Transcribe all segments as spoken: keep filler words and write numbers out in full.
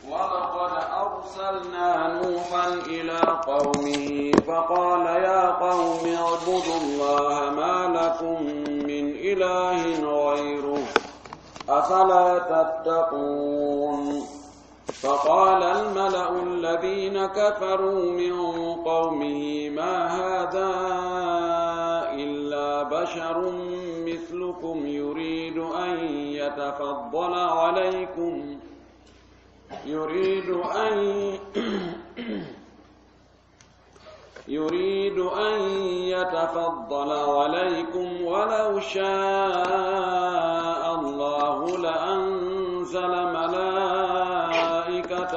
ولقد أرسلنا نوحا إلى قومه فقال يا قوم اعبدوا الله ما لكم من إله غيره أفلا تتقون. فقال الملأ الذين كفروا من قومه ما هذا إلا بشر مثلكم يريد أن يتفضل عليكم يريد أن يريد أن يتفضل عليكم ولو شاء الله لأنزل ملائكة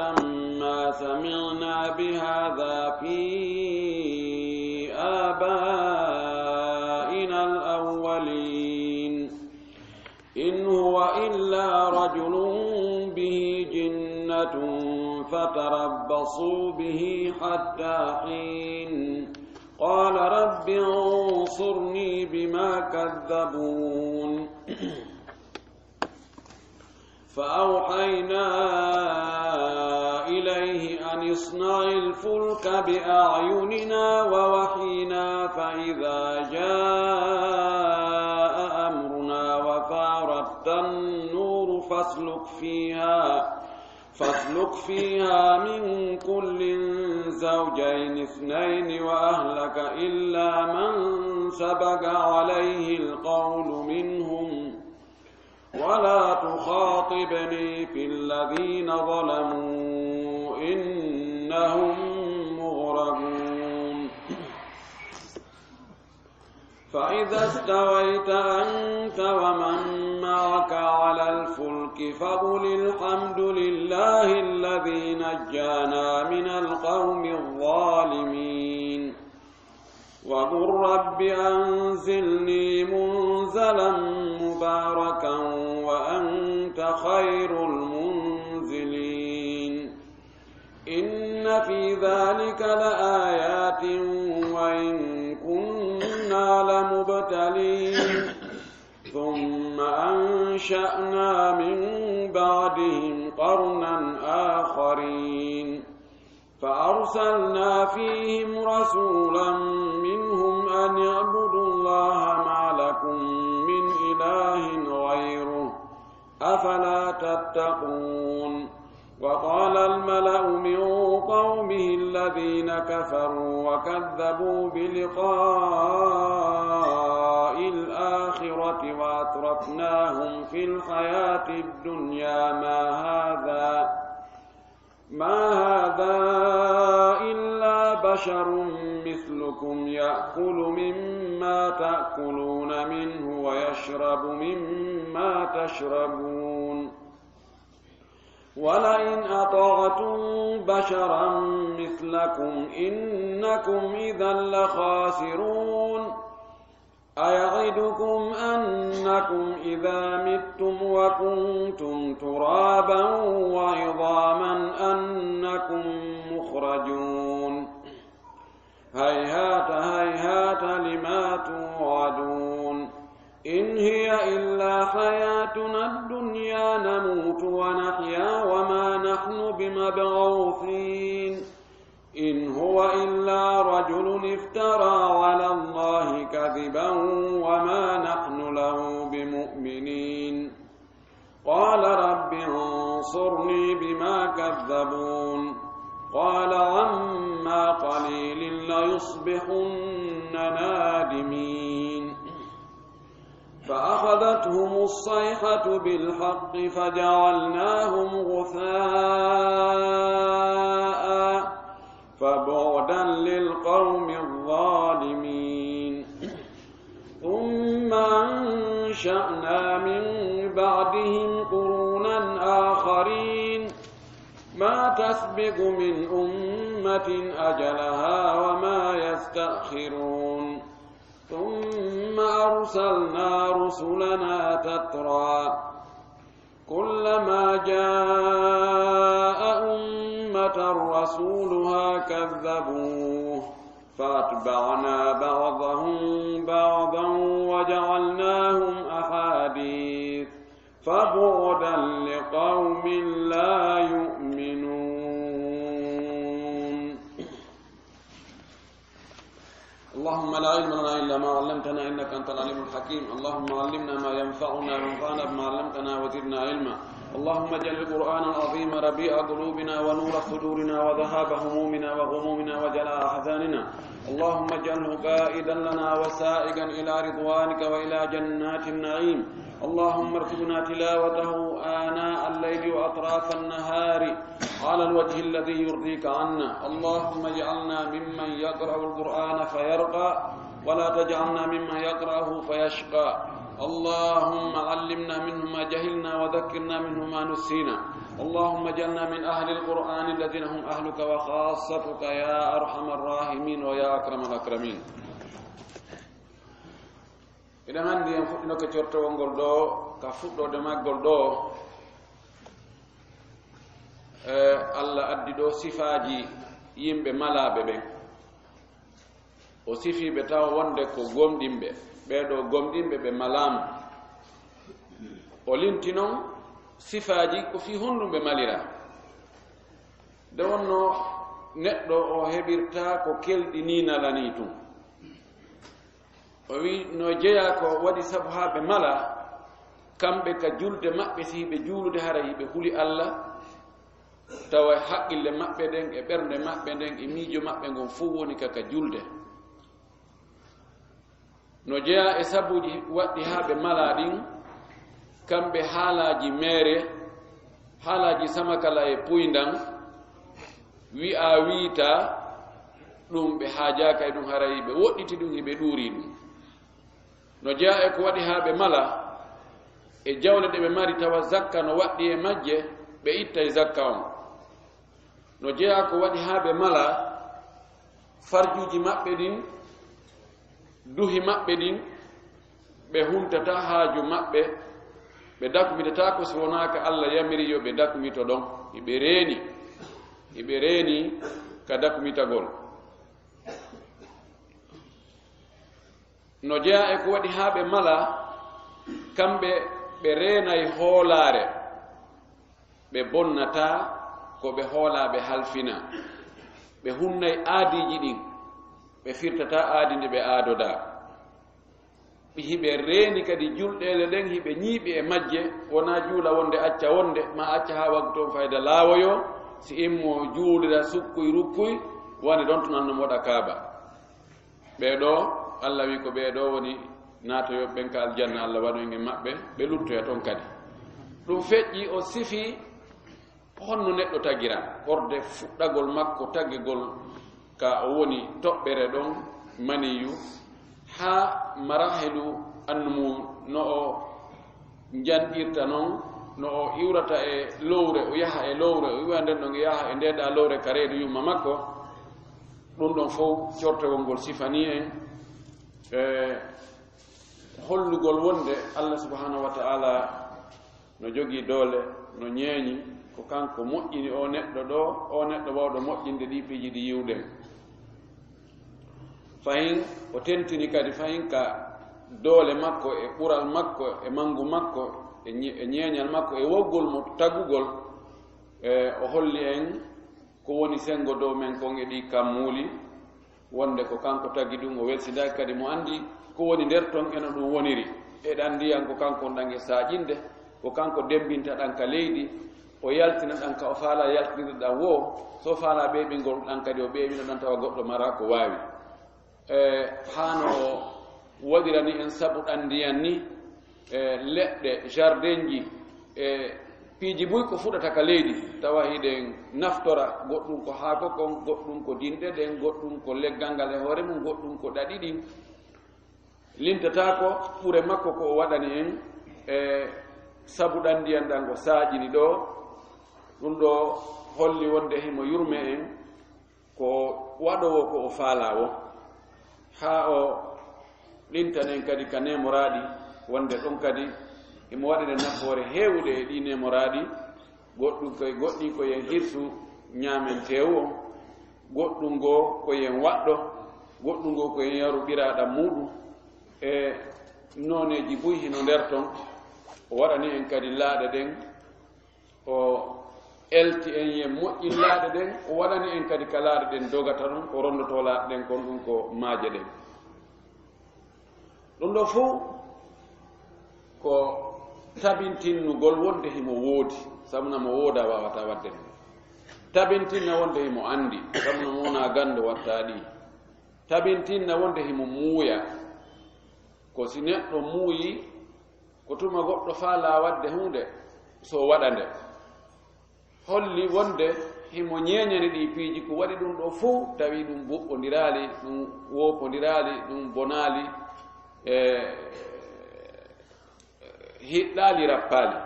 ما سمعنا بهذا في آبائنا الأولين. إن هو إلا رجل به جنة فتربصوا به حتى حين. قال رب انصرني بما كذبون. فأوحينا إليه أن اصنع الفلك بأعيننا ووحينا فإذا جاء أمرنا وفارت النور فاسلك فيها فاسلك فيها من كل زوجين اثنين وأهلك إلا من سبق عليه القول منهم ولا تخاطبني في الذين ظلموا إنهم مغرقون. فإذا استويت أنت ومن معك على الفلك فقل الحمد لله الذي نجانا من القوم الظالمين. وقل رب أنزلني منزلا مباركا وأنت خير المنزلين. إن في ذلك لآيات وإن كنا لمبتلين. ثم أنشأنا من بعدهم قرنا آخرين. فأرسلنا فيهم رسولا منهم أن اعبدوا الله ما لكم من إله غيره أفلا تتقون. وقال الملأ من قومه الذين كفروا وكذبوا بلقاء الآخرة وأترفناهم في الحياة الدنيا ما هذا ما هذا إلا بشر مثلكم يأكل مما تأكلون منه ويشرب مما تشربون ولئن أطعتم بشرا مثلكم إنكم إذا لخاسرون. أيعدكم أنكم إذا متم وكنتم ترابا وعظاما أنكم مخرجون. هيهات هيهات لما توعدون. إن هي إلا حياتنا الدنيا نموت ونحيا وما نحن بمبعوثين. إن هو إلا رجل افترى على الله كذبا وما نحن له بمؤمنين. قال رب انصرني بما كذبون. قال عما قليل ليصبحن نادمين. فأخذتهم الصيحة بالحق فجعلناهم غثاء فبعدا للقوم الظالمين. ثم أنشأنا من بعدهم قرونا آخرين ما تسبق من أمة أجلها وما يستأخرون. ثم أرسلنا رسلنا تترى كلما جاء أمة رسولها كذبوه فأتبعنا بعضهم بعضا وجعلناهم أحاديث فبعدا لقوم لا يؤمنون. اللهم لا علم لنا إلا ما علمتنا إنك أنت العليم الحكيم. اللهم علمنا ما ينفعنا وانفعنا بما علمتنا وزدنا علما. اللهم اجعل القرآن العظيم ربيع قلوبنا ونور صدورنا وذهاب همومنا وغمومنا وجلاء أحزاننا. اللهم اجعله قائدا لنا وسائقا إلى رضوانك وإلى جنات النعيم. اللهم ارزقنا تلاوته آناء الليل وأطراف النهار على الوجه الذي يرضيك عنا. اللهم اجعلنا ممن يقرأ القرآن فيرقى، ولا تجعلنا ممن يقرأه فيشقى. اللهم علمنا منه ما جهلنا وذكرنا منه ما نسينا. اللهم اجعلنا من أهل القرآن الذين هم أهلك وخاصتك يا أرحم الراحمين ويا أكرم الأكرمين. Eɗen anndi en fuɗɗinoke cortowol ngol ɗo, ka fuɗɗoode maggol ɗo, e, Allah addi ɗo sifaaji yimɓe malaaɓe ɓen. O sifii ɓe taw wonde ko gomɗinɓe, ɓee ɗo gomɗinɓe ɓe malaama. O linti non sifaaji ko fii honɗum ɓe malira. Nde wonno neɗɗo o heɓirta ko kelɗi ni nalani tun. O wi no jeyaa ko waɗi sabu haa ɓe mala, kamɓe ka julde maɓɓe, si hiɓe juulude, hara hiɓe huli Allah, tawa haqqille maɓɓe ɗen e ɓernde maɓɓe nden e miijo maɓɓe ngon fow woni ka, ka julde. No jeyaa e sabuuji waɗɗi haa ɓe mala ɗin, kamɓe haalaaji meere, haalaaji samakala e puyndan, wi'aa wiitaa, ɗum ɓe haajaaka e ɗum, haray ɓe woɗɗiti ɗum, hiɓe ɗuuri ɗum. No jeyaa e ko waɗi haa ɓe mala, e jawle ɗe ɓe mari, tawa zakka no waɗɗi e majje, ɓe ittay zakka on. No jeyaa ko waɗi haa ɓe mala, farjuuji maɓɓe ɗin, duhi maɓɓe ɗin, ɓe huntata haaju maɓɓe, ɓe dakmitataako si wonaa ka Allah yamiri yo ɓe dakmito ɗon. Hiɓe reeni, hiɓe reeni ka dakmitagol. No jeyaa e ko waɗi haa ɓe mala, kamɓe ɓe reenay hoolaare, ɓe bonnataa ko ɓe hoolaa ɓe halfina, ɓe hunnay aadiiji ɗin, ɓe firtataa aadi ndi ɓe aadodaa. Ɓe hiɓe reeni kadi julɗeele ɗen, hiɓe ñiiɓi e majje, wonaa juula wonde acca wonde, maa acca haa waktu on fayda laawoyoo, si immoo juulira sukkuy rukkuy, woni ɗon tun anno moɗa Kaaba. Ɓee ɗoo, Allah wi ko ɓee ɗoo woni naatoyooɓe ɓen ka aljanna, Allah waɗu en e maɓɓe, ɓe luttoya ton kadi. Ɗum feƴƴi, o sifi honno neɗɗo tagira, horde fuɗɗagol makko tagegol ka o woni toɓɓere ɗon maniyu, haa marahilu annumu no o njanɗirta non, no o iwrata e lowre, o yaha e lowre, o iwa nden ɗon yaha e ndeeɗa lowre ka reedu yumma makko. Ɗum ɗon fow cortewol ngol sifanii en, e hollugol wonde Allah subhanahu wa ta'ala no jogii doole, no ñeeñi, ko kanko moƴƴini oo neɗɗo ɗoo, oo neɗɗo waawɗo moƴƴinde ɗii piiji ɗi yiwɗen. Fahin o tentini kadi fahin ka doole makko e ɓural makko e manngu makko e ñe-, e ñeeñal makko e wawgol mo tagugol, e o holli en ko woni senngo dow men kon e ɗii kammuuli, wonde ko kanko tagi ɗum, o welsindaaki kadi mo anndi ko woni nder ton e no ɗum woniri. Eɗen anndi yan ko kanko wonɗan e saaƴinde, ko kanko demmbinta ɗan ka leydi, o yaltina ɗan ka o faalaa yaltinirde ɗan woo, so o faalaa ɓeeɓingol ɗan kadi o ɓeeɓina ɗan tawa goɗɗo maraa ko waawi. E, haa no o waɗirani en sabu ɗan ndiyan ni, e, leɗɗe, jardinji, e, piiji buy ko fuɗata ka leydi, tawa hiɗen naftora, goɗɗum ko haako kon, goɗɗum ko dinɗe ɗen, goɗɗum ko leggal ngal e hoore mum, goɗɗum ko ɗaɗi ɗin. Lintataako ɓure makko ko o waɗani en, e, sabu ɗan ndiyan ɗan o saaƴini ɗoo, ɗum ɗoo holli wonde himo yurme en, ko waɗoowo ko o faalaa woo, haa o ɗintanen kadi ka neemoraaɗi, wonde ɗon kadi himo waɗude nafoore heewuɗe e ɗii neemoraaɗi, goɗɗum ko, goɗɗi ko yen hirsu ñaamen teewu on, goɗɗum goo ko yen waɗɗo, Goɗɗum ngo ko en yaru ɓiraaɗam muuɗum e nooneeji buy hino nder ton. O waɗani en kadi laaɗe ɗen, o elti en yen moƴƴin laaɗe ɗen, o waɗani en kadi ka laaɗe ɗen dogata ɗon, o rondotoo laaɗe ɗen kon, ɗum ko maaje ɗen. Ɗum ɗo fow ko tabintinnugol wonde himo woodi, sabu na mo wooda waawataa waɗde ɗum. Tabintinna wonde himo anndi, sabu na mo wonaa ganndo watta ɗi. Tabintinna wonde himo muuya, ko si neɗɗo muuyi, ko tuma goɗɗo faalaa waɗde huunde, so waɗa nde. Holli wonde himo ñeeñani ɗi piiji, ko waɗi ɗum ɗo fow, tawi ɗum boɓɓondiraali, ɗum woopondiraali, ɗum bonaali, e hiɗɗaali, rappaali.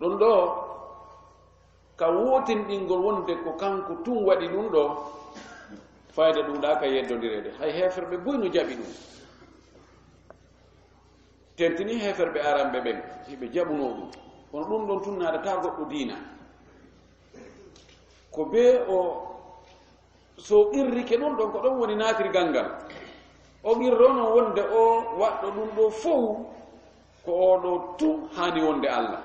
Ɗum ɗo ka wootinɗingol wonde ko kanko tun waɗi ɗum ɗo, fayda ɗum ɗa ka yeddondireede. Hay heeferɓe buy no jaɓi ɗum. Tentini heeferɓe aranɓe ɓen, hiɓe jaɓunoo ɗum. Kono ɗum ɗon tun naadataa goɗɗo diina. Ko bee o, so qirrike ɗum ɗon, ko ɗon woni naatirgal ngal. O qirrono wonde o waɗɗo ɗum ɗo fow, ko o ɗo tun haani wonde Alla.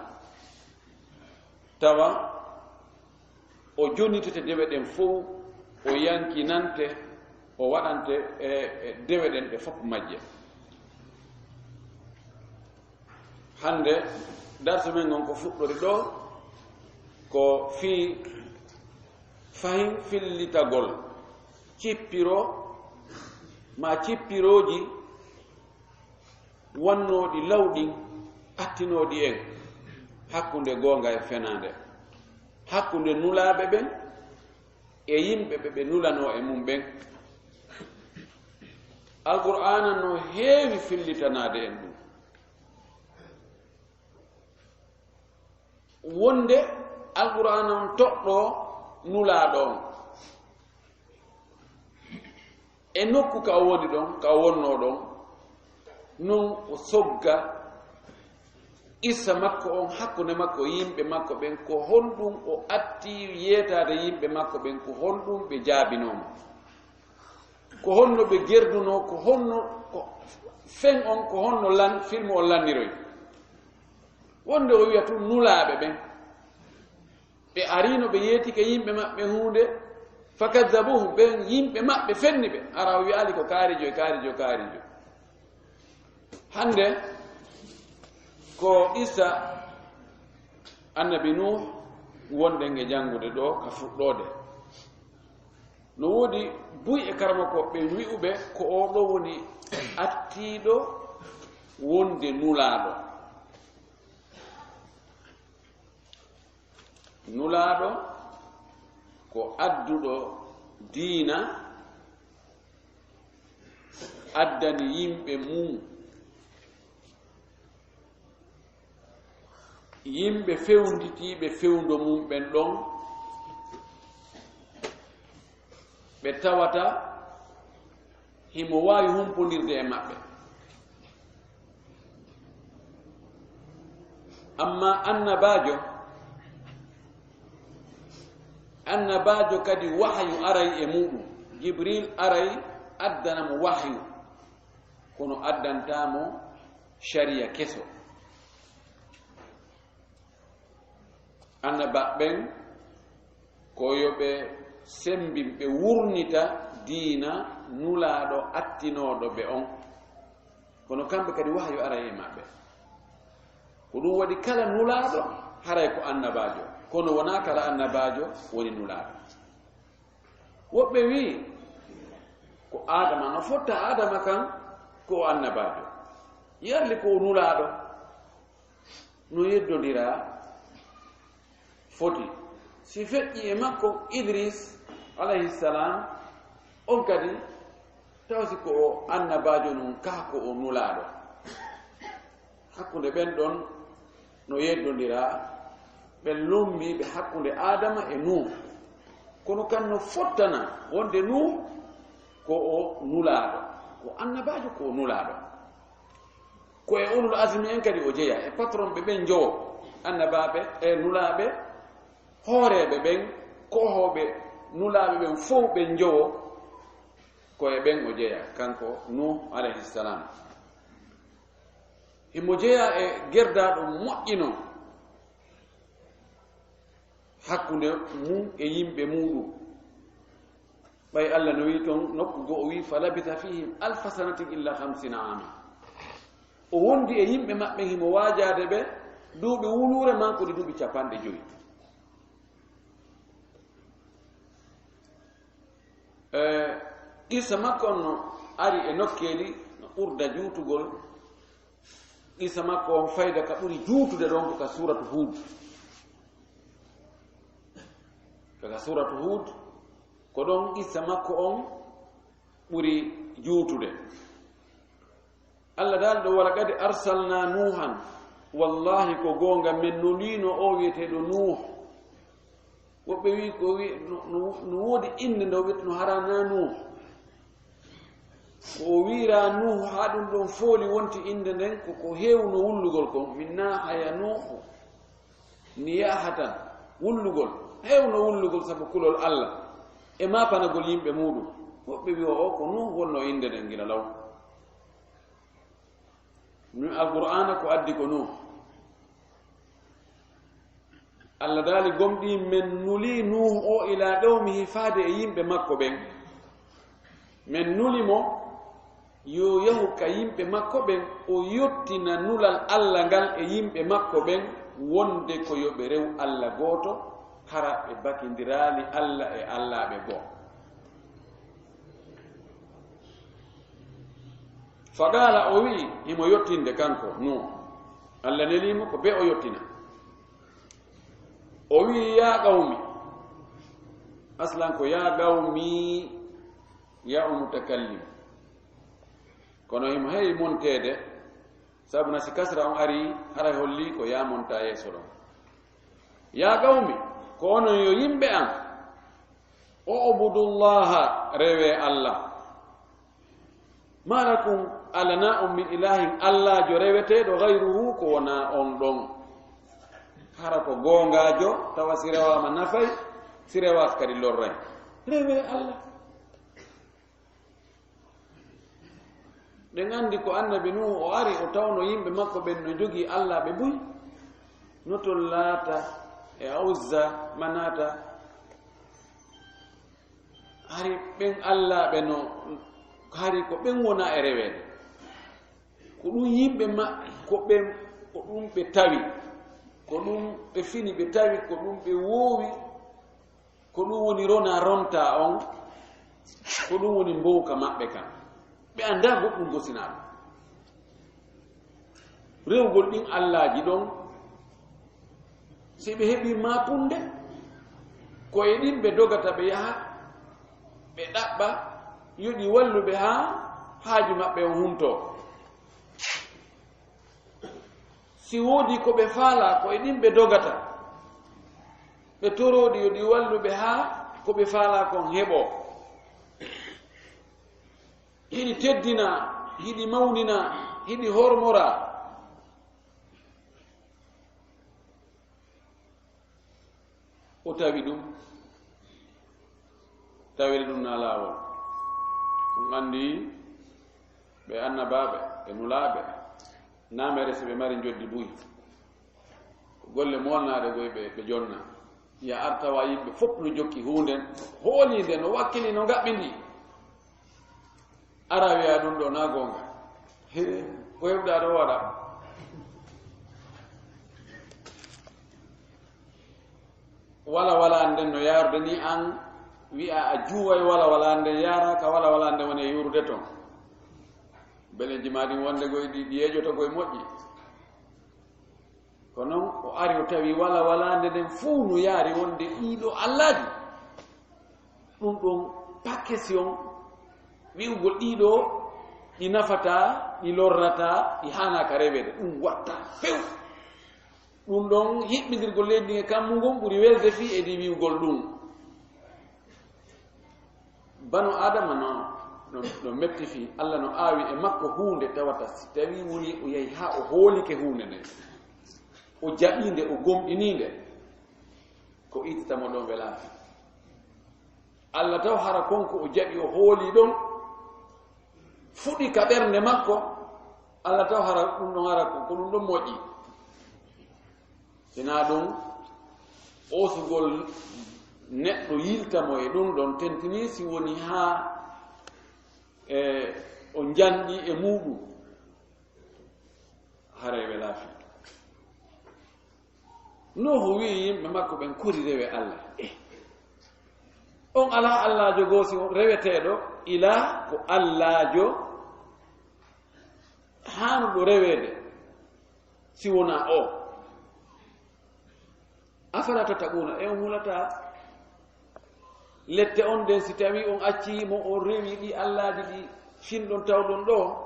Tawa o jonitete dewe ɗen fow, o yankinante, o waɗante e, e dewe ɗen ɗe fof majje. Hannde, darsu men ngon ko fuɗɗori ɗo, ko fii fahin fillitagol cippiro, ma cippirooji wonnooɗi lawɗin, attinooɗi en hakkunde goonga e fenaande, hakkunde nulaaɓe ɓen e yimɓe ɓe ɓe nulanoo e mum ɓen. Alqur'aana no heewi fillitanaade en ɗum. Wonde Alqur'aana on toɗɗoo nulaaɗo on. E nokku ka o woni ɗon, ka o wonnoo ɗon, non o sogga qissa makko on hakkunde makko e yimɓe makko ɓen, ko honɗum o atti yeetaade yimɓe makko ɓen, ko honɗum ɓe jaabinoo mo, ko honno ɓe gerdunoo, ko honno, ko fen on, ko honno lan, filmu on lanniroy. Wonde o wiya tun nulaaɓe ɓen. Ɓe arino, ɓe yeetike yimɓe maɓɓe huunde, fakaddabuhum, ɓen yimɓe maɓɓe fenni ɓe. Hara o wi'aali ko kaarijo e kaarijo e kaarijo. Hannde ko qissa annabi Nuuh wonɗen e janngude ɗo ka fuɗɗoode. No woodi buy e karamokooɓe ɓen wi'uɓe ko oo ɗoo woni attiiɗo wonde nulaaɗo. Nulaaɗo ko adduɗo diina, addani yimɓe mum, yimɓe fewnditiiɓe fewndo mum ɓen ɗon, ɓe tawata himo waawi humpondirde e maɓɓe. Amma annabaajo, annabaajo kadi wahayu aray e muɗum. Jibril aray addana mo wahayu, kono addantaa mo shari'a keso. Annabaaɓe ɓen ko yo ɓe sembin, ɓe wurnita diina nulaaɗo attinooɗo ɓe on. Kono kamɓe kadi wahayu aray e maɓɓe. Ko ɗum waɗi kala nulaaɗo haray ko annabaajo, kono wonaa kala annabaajo woni nulaaɗo. Woɓɓe wi'i ko Aadama, no fotta Aadama kan ko o annabaajo, yalli ko o nulaaɗo. No yeddondiraa foti. Si feƴƴi e makko Idris alayhi salam, on kadi taw si ko o annabaajo nun kaa ko o nulaaɗo. Hakkunde ɓen ɗon no yeddondiraa, ɓe lombii ɓe hakkunde Aadama e Nuuh. Kono kan no fottana wonde Nuuh ko o nulaaɗo, ko annabaajo, ko o nulaaɗo. Ko e ulul azmi en kadi o jeyaa, e patron ɓe ɓen njowo, annabaaɓe e nulaaɓe, hooreeɓe ɓen, kohooɓe nulaaɓe ɓen fow ɓen njowo, Ko e ɓen o jeyaa, kanko Nuuh alayhi salam. Himo jeyaa e gerdaaɗo moƴƴino hakkunde mum e yimɓe muuɗum. Ɓay Allah no wi'i ton nokku goo, o wi'i, "Fa labitha fihim alfa sanatin illa khamsina aama." O wondi e yimɓe maɓɓe, himo waajaade ɓe duuɓi wuluure, man ko ɗi duuɓi capanɗe jowi. E, qissa makko on no ari e nokkeeli no ɓurda juutugol. Qissa makko on fayda ka ɓuri juutude ɗon ko ka suuratu Huud. Ka, ka suuratu Huud, ko ɗon qissa makko on ɓuri juutude. Allah daali ɗo, "Wa laqad arsalna Nuuhan." Wallahi, ko goonga, men nulino o wi'eteeɗo Nuuh. Woɓɓe wi'i ko wi-, no, no, no woodi innde nde o wi'eteno hara na Nuuh. Ko o wi'ira Nuuh, haa ɗum ɗon fooli wonti innde nden, ko, ko heewno wullugol kon. Min naaha ya Nuuhu. Niyahatan, wullugol. Heewno wullugol sabu kulol Allah e maapanagol yimɓe muuɗum. Woɓɓe wi'o o ko Nuuh wonno innde nden gila law. Min Alqur'aana ko addi ko Nuuh. Allah daali, gomɗii men nulii Nuuh o ila qawmihi, faade e yimɓe makko ɓen. Men nuli mo yo yahu ka yimɓe makko ɓen, o yottina nulal Allah ngal e yimɓe makko ɓen, wonde ko yo ɓe rew Allah gooto, hara ɓe bakindiraali Allah e allaaɓe goo. Faqaala, o wi'i, himo yottinde kanko Nuuh, Allah nelii mo ko bee o yottina. O wi'i, "Yaa qawmi." Aslan ko, "Yaa qawmi, yaa o mutakallim." Kono himo heewi monteede, sabu na si kasra on ari, haray holli ko yaa monta yeeso ɗon. "Yaa qawmi, ko onon yo yimɓe an, u'budullaha, rewee Allah. Ma lakum, alana on, min ilahin, allaajo reweteeɗo, gayruhu, ko wonaa on ɗon." Hara ko goongaajo, tawa si rewaama nafay, si rewaaka kadi lorray. Rewee Allah. Ɗen anndi ko annabi Nuuhu o ari, o tawno yimɓe makko ɓen no jogii allaaɓe buy, no ton Laata e Uzza, Manaata. Hari ɓen allaaɓe no, hari ko ɓen wona e reweede. Ko ɗum yimɓe maɓɓe, ko ɓen, ko ɗum ɓe tawi, ko ɗum ɓe fini, ɓe tawi, ko ɗum ɓe woowi, ko ɗum woni rona ronta on, ko ɗum woni mbowka maɓɓe kan. Ɓe anndaa goɗɗum gosinaa ɗum. Rewgol ɗin allaaji ɗon, si ɓe heɓii maapunde, ko e ɗin ɓe dogata, ɓe yaha, ɓe ɗaɓɓa, yo ɗi wallu ɓe haa haaju maɓɓe on huntoo. Si woodii ko ɓe faalaa, ko e ɗin ɓe dogata, ɓe toroo ɗi, yo ɗi wallu ɓe haa ko ɓe faalaa kon heɓoo. Hiɗi teddina, hiɗi mawnina, hiɗi hormora. O tawi ɗum, tawiri ɗum na laawol. Ɗum anndi ɓe annabaaɓe, ɓe nulaaɓe, naamere si ɓe mari njoddi buy. Ko golle moolnaaɗe goy ɓe, ɓe jonna. Ya artawa yimɓe fof no jokki huunde, hooliinde, no wakkili, no ngaɓɓindi. Ara wiya ɗum ɗo na goonga. He, ko heɓɗa ɗo waɗa. Wala wala an nden no yaarude ni an wi'a a juuway wala wala an nden yaara ka wala wala an nden woni e yuurude ton. Beleji ma ɗin wonde goy ɗi, ɗi yeƴoto goy moƴƴi. Ko non o ari o tawi wala walaande nden fuu no yaari wonde ɗiiɗo allaaji. Ɗum ɗon pas question wi'ugol ɗiiɗo ɗi nafataa, ɗi lorrataa, ɗi haanaaka reweede. Ɗum watta few. Ɗum ɗon hiɓɓindirgol leydi ndin e kammu ngon ɓuri welde fii e ɗi wi'ugol ɗum. Banu Aadama no, no, no metti fii, Allah no aawi e makko huunde tawata si tawii woni o yahi haa o hoolike huunde nden, o jaɓii nde, o gomɗinii nde, ko ittata mo ɗon welaa fii. Allah taw hara kon ko o jaɓi, o hoolii ɗon, fuɗi ka ɓernde makko, Allah taw hara ɗum ɗon, hara ko, ko ɗum ɗon moƴƴi. Sinaa ɗum, osugol neɗɗo yilta mo e ɗum ɗon tentini si woni haa, e, o njanɗi e muuɗum, haray ɓe laafi. Nuuhu wi'i yimɓe makko ɓen, "Kori rewe Allah." Eh. On alaa Allaajo goo si on reweteeɗo, ilaa ko Allaajo haanuɗo reweede si wonaa o. "Afalaa tattaquuna, e on hulataa lette on ɗen si tawii on accii mo, on rewi ɗi allaaji ɗi finɗon tawɗon ɗoo?"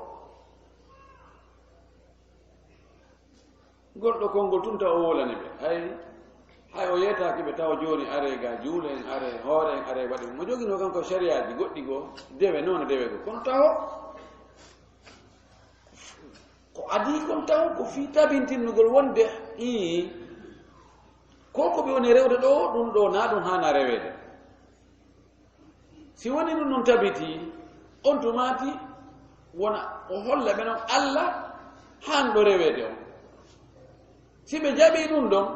Ngol ɗoo konngol tun taw o wolani ɓe. Hay, hay o yeetaaki ɓe taw jooni are ga juule en, are hoore en, are waɗi. Mo joginoo kanko sariyaaji goɗɗi goo, dewe noon dewe goo. Kono taw ko adii kon taw ko fii tabintinnugol wonde, ii, ko ko ɓe woni rewde ɗoo, ɗum ɗoo naa ɗum haana reweede. Si woni ɗum ɗum tabitii, on tumaati wona o holla ɓe non Allah haanɗo reweede on. Si ɓe jaɓii ɗum ɗon,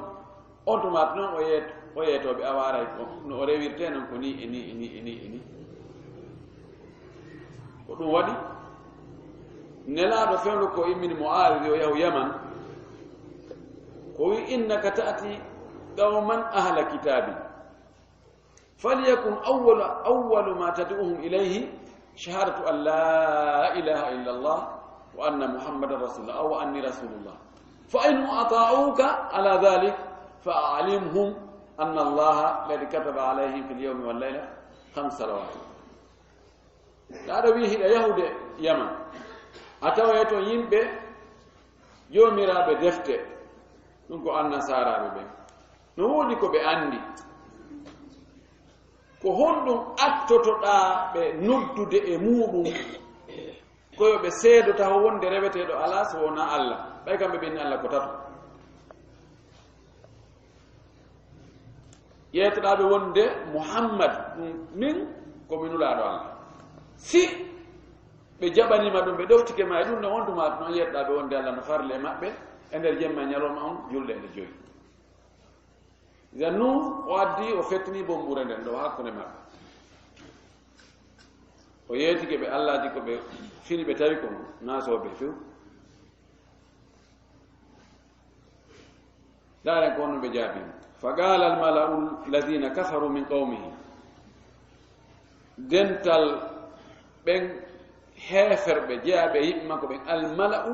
on tumaati non o yeet-, o yeetoo ɓe, awa aray ko no o rewirtee non ko nii e nii e nii e nii e nii. Ko ɗum waɗi Nelaaɗo fewndo ko immini mo aari o yahu Yaman, ko wi, "Innaka ta'ti qawman ahla kitaabin." فليكن أول، أول ما تدعوهم إليه شهادة أن لا إله إلا الله وأن محمدا رسول الله، أو أني رسول الله. فإن أطاعوك على ذلك فأعلمهم أن الله قد كتب عليهم في اليوم والليلة خمس صلوات. Ndaa ɗo wi'i hiɗa yahude Yaman, a tawoyto yimɓe joomiraaɓe defte, ɗum ko annasaaraaɓe ɓen. No woodi ko ɓe anndi. Ko honɗum attotoɗaa ɓe noddude e muuɗum? Ko yo ɓe seedo taho wonde reweteeɗo alaa so wonaa Allah. Ɓay kamɓe ɓe inni Allah ko tato. Yeetoɗaa ɓe wonde Muhammad, ɗum min ko mi nulaaɗo Allah. Si ɓe jaɓaniima ɗum, ɓe ɗoftike ma e ɗum, no on tuma non yeetoɗaa ɓe wonde Allah no farli e maɓɓe e nder jemma e ñalorma on julde e nde joyi. Idan Nuh o addi, o fettini bombure nden ɗo hakkunde maɓɓe. O yeetike ɓe Allaaji ko ɓe fini ɓe tawi ko naasooɓe few. Ndaaren ko honno ɓe jaabi. فقال الملأ الذين كفروا من قومه. Dental ɓen heeferɓe jeyaaɓe e yimɓe makko ɓen, almala'u,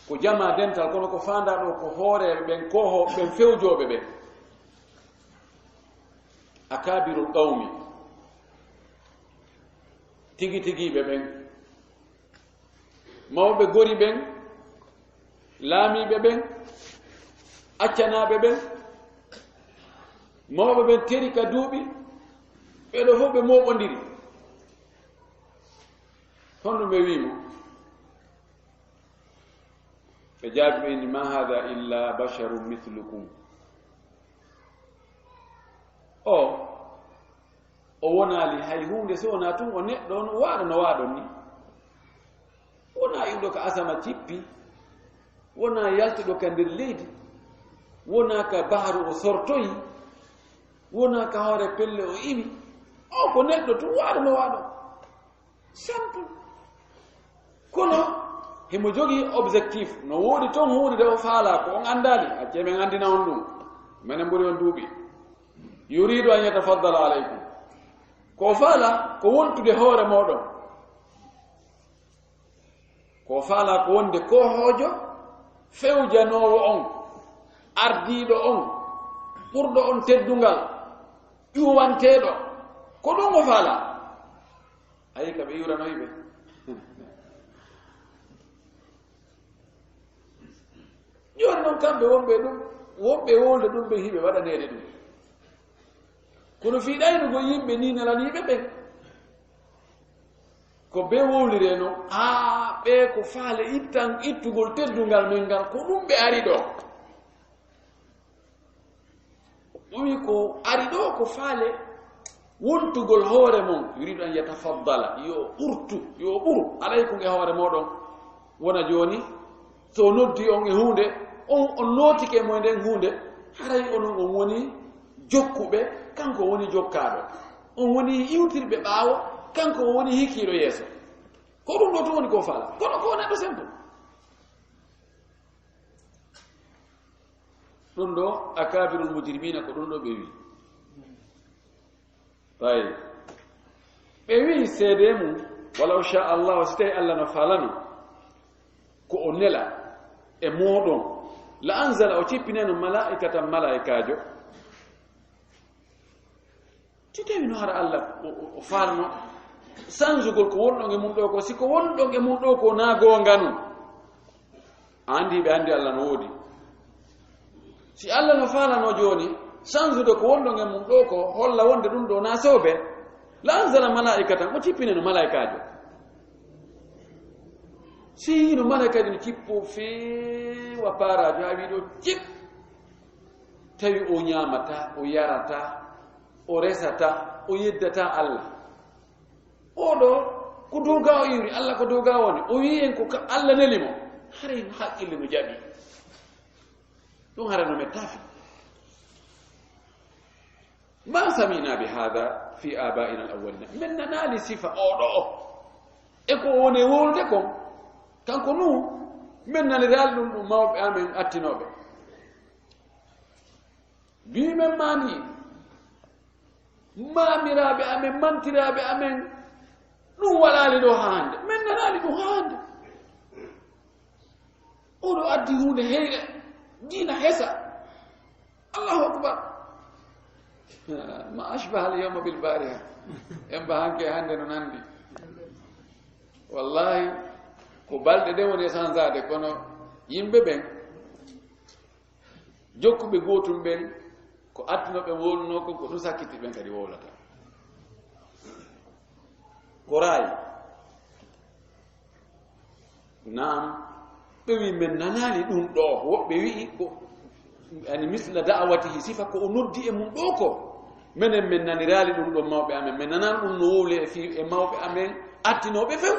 ko jama dental, kono ko faandaa ɗo ko hooreeɓe ɓen, ko ho-, ɓen fewjooɓe ɓen. Akabirul qawmi, tigi tigiiɓe ɓen, mawɓe gori ɓen, laamiiɓe ɓen, accanaaɓe ɓen, mawɓe ɓen teri ka duuɓi, ɓe ɗo fof ɓe mooɓondiri. Honno ɓe wi'i mo? Ɓe jaabi ɓe inni, "Ma hada illa basharun mithlukum." O, o wonaali hay huunde so wonaa tun o neɗɗo on waaɗo no waaɗon ni. Wonaa iwɗo ka asama cippi, wonaa yaltuɗo ka nder leydi, wonaa ka bahru o sortoyi, wonaa ka hoore pelle o iwi. O ko neɗɗo tun waaɗo no waaɗon. Simple. Kono himo jogii objectif, no woodi ton huunde nde o faalaa, ko on anndaali, accee men anndina on ɗum. Menen ɓuri on duuɓi. Yuridu an yatafaddala alaykum. Ko o faalaa, ko wontude hoore mooɗon. Ko o faalaa ko wonde koohoojo, fewjanoowo on, ardiiɗo on, ɓurɗo on teddungal, ƴuwanteeɗo. Ko ɗum o faalaa. Ayi ka ɓe iwranoyi ɓe. Jooni noon kamɓe wonɓe ɗum, wonɓe wolde ɗum ɓe hiɓe waɗaneede ɗum. Kono fii ɗaynugol yimɓe ni nelaniiɓe ɓen. Ko ɓe wowliree noon, haa ɓe ko faale ittan, ittugol teddungal men ngal, ko ɗum ɓe ari ɗo. O wi ko ari ɗo ko faale Wontugol hoore mon, yuridu an yatafaddala, yo ɓurtu, yo ɓuru, alaykum e hoore mooɗon. Wona jooni, so noddi on e huunde, on, on nootike mo e nden huunde, haray onon on woni jokkuɓe, kanko woni jokkaaɗo. On woni iwtirɓe ɓaawo, kanko woni hikiiɗo yeeso. Ko ɗum ɗo tun woni ko faala. Kono ko neɗɗo simple. Ɗum ɗo, akabirul mujrimina, ko ɗum ɗo ɓe wi. Tawi. Ɓe wi seede mum, walaw sha Allah, si tawi Allah no faalano, ko o nela e mooɗon, la anzala, o cippineno malaikatan, malaikaajo. Si tawi no hara Allah o, o, o faalano sanzugol ko wonɗon e mum ɗo ko, si ko wonɗon e mum ɗo ko na goonga nun, a andi ɓe andi Allah no woodi. Si Allah no faalano jooni sanzude ko wonɗon e mum ɗo ko, holla wonde ɗum ɗo na soobe, la anzala malaikatan, o cippineno malaikaajo. Si hino malaikaajo no cippo feewa paaraajo, haa wi ɗo cip, tawi o ñaamata, o yarata, o resata, o yeddata Allah. Oɗo ko dow ga o iwri, Allah ko dow ga woni. O wi en ko ka Allah neli mo. Haray haqqille no jaɓi. Ɗum hara no mettafi. Ma sami'na bi hadha fi aba'ina al-awwalina. Men nanaali sifa oɗo o. E ko woni wowlude kon. Kanko nu, men naniraali ɗum ɗum mawɓe amen attinooɓe. Mbii men maani, maamiraaɓe amen, mantiraaɓe amen, ɗum waɗaali ɗo haa hannde. Men nanaali ɗum haa hannde. Oɗo addi huunde heyre, diina hesa. Allahu akbar. Ma ashbaha al-yawma bil bariha. En ba hanke hannde no nandi. Wallahi, ko balɗe ɗen woni e sansaade, kono yimɓe ɓen, jokkuɓe gootum ɓen, ko attuno ɓe wowluno kon, ko ɗum sakkiti ɓen kadi wowlata. Ko raay. Naam, ɓe wi men nanaali ɗum ɗo. Woɓɓe wi'i ko, yani, misla da'awatihi, sifa ko o noddi e mum ɗo ko. Menen men naniraali ɗum ɗo mawɓe amen. Men nanaali ɗum no wowle e fii e mawɓe amen attinooɓe few.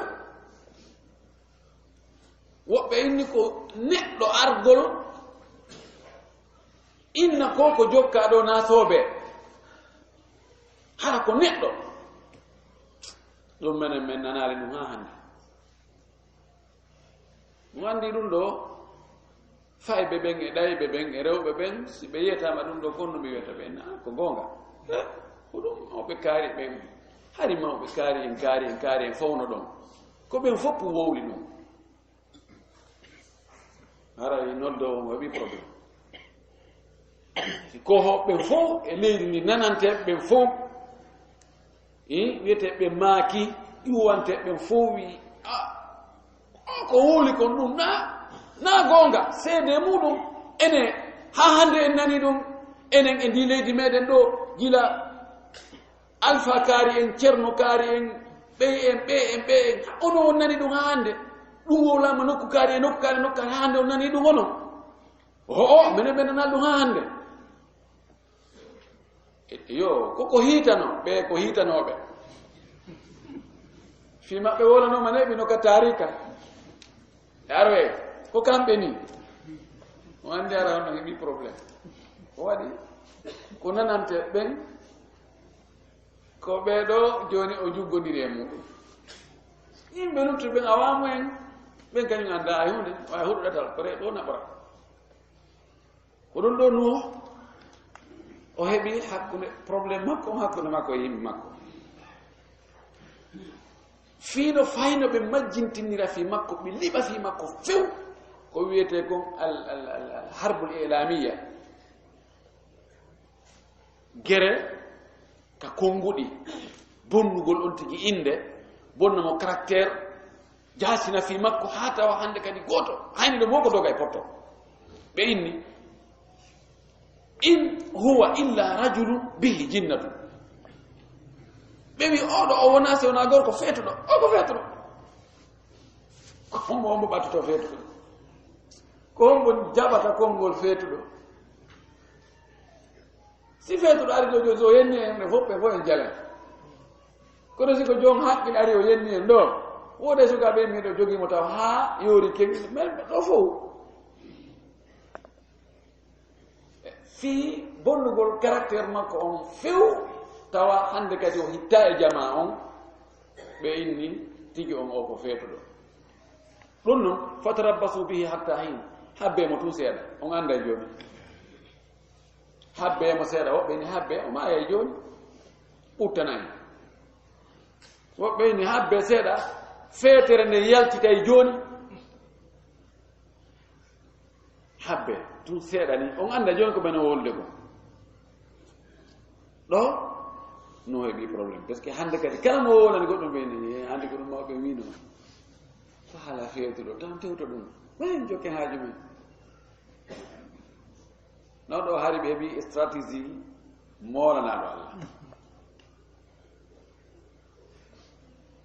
Woɓɓe inni ko neɗɗo argol, inna ko ko jokka ɗo na soobe. Hara ko neɗɗo. Ɗum menen men nanaali ɗum haa hannde. Mo anndi ɗum ɗo, fayɓe ɓen e ɗayɓe ɓen e rewɓe ɓen, si ɓe yiyataama ɗum ɗo, kon no mi wiyata ɓe, na, ko goonga. Eh, ko ɗum mawɓe kaari ɓen, hari mawɓe kaari en, kaari en, kaari en, fow no ɗon. Ko ɓen fof wowli ɗum. Haray noddoowo mo waɗi problème. Si ko hoɓɓe fof e leydi ndi, nananteeɓe ɓen fof, i, wiyeteeɓe ɓe maaki, ƴuwanteeɓe ɓen fof wi, "Ah, o ko wowli kon ɗum, na, na goonga, seede muɗum, ene, haa hannde en nani ɗum, enen e ndi leydi meɗen ɗo, gila Alfa kaari en, Cerno kaari en, ɓey en, ɓe en, ɓe en, ono on nani ɗum haa hannde, ɗum wowlaama nokku kaari e nokku kaari, nokku kaari, haa hannde on nani ɗum ono." Ho'o, minen ɓe nanaa ɗum haa hannde. Yo, ko ko hiitano, ɓe ko hiitanooɓe. Fii maɓɓe wolanooma neeɓi no ka taarika. E arwe, ko kamɓe ni. O anndi ara hono heɓi problème. Ko waɗi? Ko nanante ɓen, ko ɓee ɗo jooni o juggondiri e muɗum. Yimɓe luttuɓe ɓen awaamu en, ɓen kañum anndaa hay huunde, waay huɗo ɗatal, ko ree ɗo naɓora. Ko ɗum ɗo Nuuhu, o heɓi hakkunde, problème makko, hakkunde makko e yimɓe makko. Fii no fayno ɓe majjintinira fii makko, ɓe liɓa fii makko few, ko wiyetee kon al, al, al, al harbul ilamiya. Gere ka konnguɗi, bonnugol on tigi innde, bonna mo caractère, jaasina fii makko, haa tawa hannde kadi gooto, hayni ɗo mo ko doga e potto. Ɓe inni, "In huwa illa rajulun bihi jinnatun." Ɓe wi, "Oɗo o wonaa si wonaa gorko feetuɗo." O ko feetuɗo. Ko hombo, hombo ɓattoto feetuɗo? Ko hombo jaɓata konngol feetuɗo? Si feetuɗo ari ɗo, so yenni en, ɓe fof, ɓe fof en jalan. Kono si ko joom haqqil ari o yenni en ɗo, wooda sukaaɓe miɗo jogii mo taw haa yoori kewi, mais ɗo fof. Fii bonnugol caractère makko on few, tawa hannde kadi o hittaa e jamaa on, ɓe inni tigi on o ko feetuɗo. Ɗum noon, fatarabbasu bihi hatta hin, habbe mo tun seeɗa, on annda jooni. Habbe mo seeɗa, woɓɓe ni habbe o maaya e jooni, ɓuttana en. Woɓɓe ni habbe seeɗa, feetere nde yaltitay jooni. Habbe tun seeɗa ni, on annda jooni ko ɓe no wolude ko. Ɗo, no heɓi problème. Parce que hannde kadi, kala mo wolani goɗɗo ɓe ni, eh, hannde ko ɗum mawɓe wino. Ko haala feewtuɗo, tan tewto ɗum. Ɓen jokke haaju men. No ɗo hari ɓe heɓi stratégie moolanaaɗo Allah.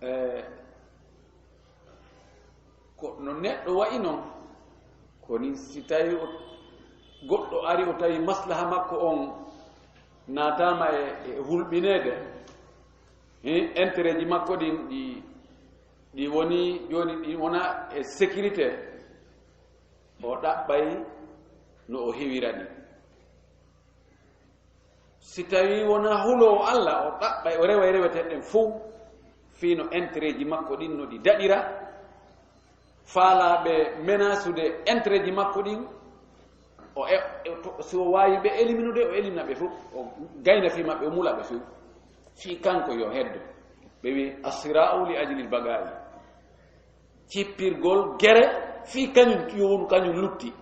Eh, ko no neɗɗo wayi noon, ko ni si tawi o, goɗɗo ari o tawi maslaha makko on naataama e, e hulɓineede, he, intérêt ji makko ɗin ɗi, ɗi woni jooni ɗi wona e sécurité, o ɗaɓɓay no o hewira ɗi. Si tawii wonaa huloowo Alla, o ɗaɓɓay, o reway reweteeɗe ɗen fow, fii no intérêt ji makko ɗin no ɗi daɗira, faalaaɓe menasude intérêt ji makko ɗin, o e-, e-, to-, si o waawi ɓe éliminude, o élimina ɓe fof, o gayna fii maɓɓe, o mula ɓe fof. Fii kanko yo heddo. Ɓe wi'i, "Assiraa'u li ajlil bagaa'i." Cippirgol gere, fii kañum yo wonu kañum lutti.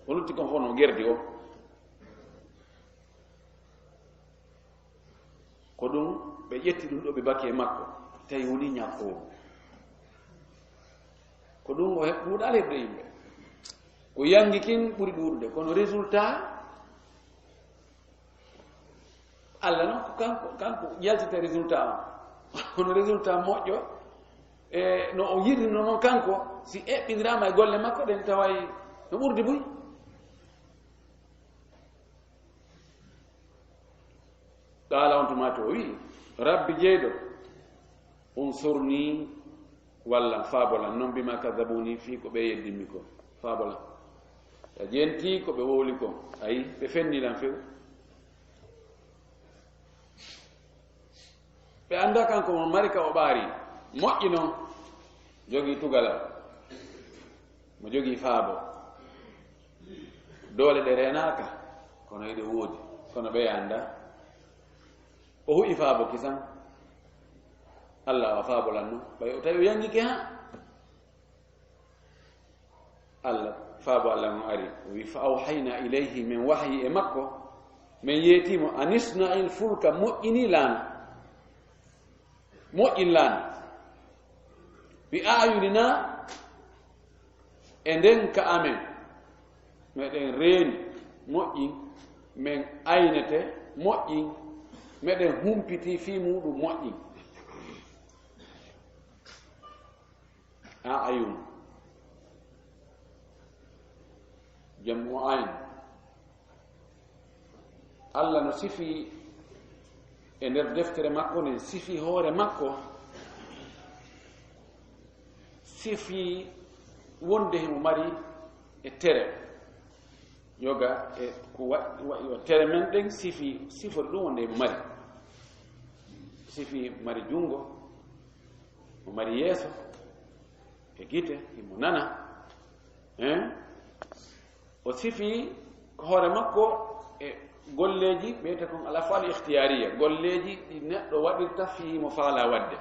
O lutti kon fof no gerdi o. Ko ɗum ɓe ƴetti ɗum ɗo ɓe baki e makko, tawi woni ñakkoowo. Ko ɗum o he-, ɗuuɗaali heɓde yimɓe. Ko yangi kin ɓuri ɗuuɗude, kono résultat, Alla noon ko kanko, kanko yaltita résultat o. Kono résultat moƴƴo, e no o yiɗirno noon kanko, si eɓɓiniraama e golle makko ɗen, taway no ɓurdi buy. Qaala, on tuma to o wi'i, "Rabbi jeyɗo, unsurni, wallan, faabolan, non bima kadhabuni, fii ko ɓe yeddimmi ko, faabolan." A jenti ko ɓe wowli ko, ayi, ɓe fenni lan few. Ɓe annda kanko mo mari ka o ɓaari, moƴƴi non, jogii tugalal, mo jogii faabo. Doole ɗe reenaaka, kono eɗe woodi, kono ɓe annda. O hu'i faabo kisan, Alla o faabo lan non, ɓay o tawi o yangike ha. Alla, faabo Alla on ari, o wi, "Fa awhayna ilayhi," men wahayi e makko, men yeetimo, "Anisna'il fulka," moƴƴini laana. Moƴƴin laana. "Bi a'yunina," e nden ka amen. Meɗen reeni moƴƴin, men aynete moƴƴin, meɗen humpiti fii muuɗum moƴƴin. A'yun. Jam'u ayn. Alla no sifi e nder deftere makko nden, sifi hoore makko, sifi wonde himo mari e tere. Yoga e ko wa-, wa-, yo tere men ɗen sifi, sifori ɗum wonde himo mari. Sifi mari junngo, o mari yeeso, e gite, himo nana. Hein? O sifi ko hoore makko e golleeji, ɓeyte kon al af'al ikhtiyariya, golleeji ɗi neɗɗo waɗirta fii himo faala waɗde.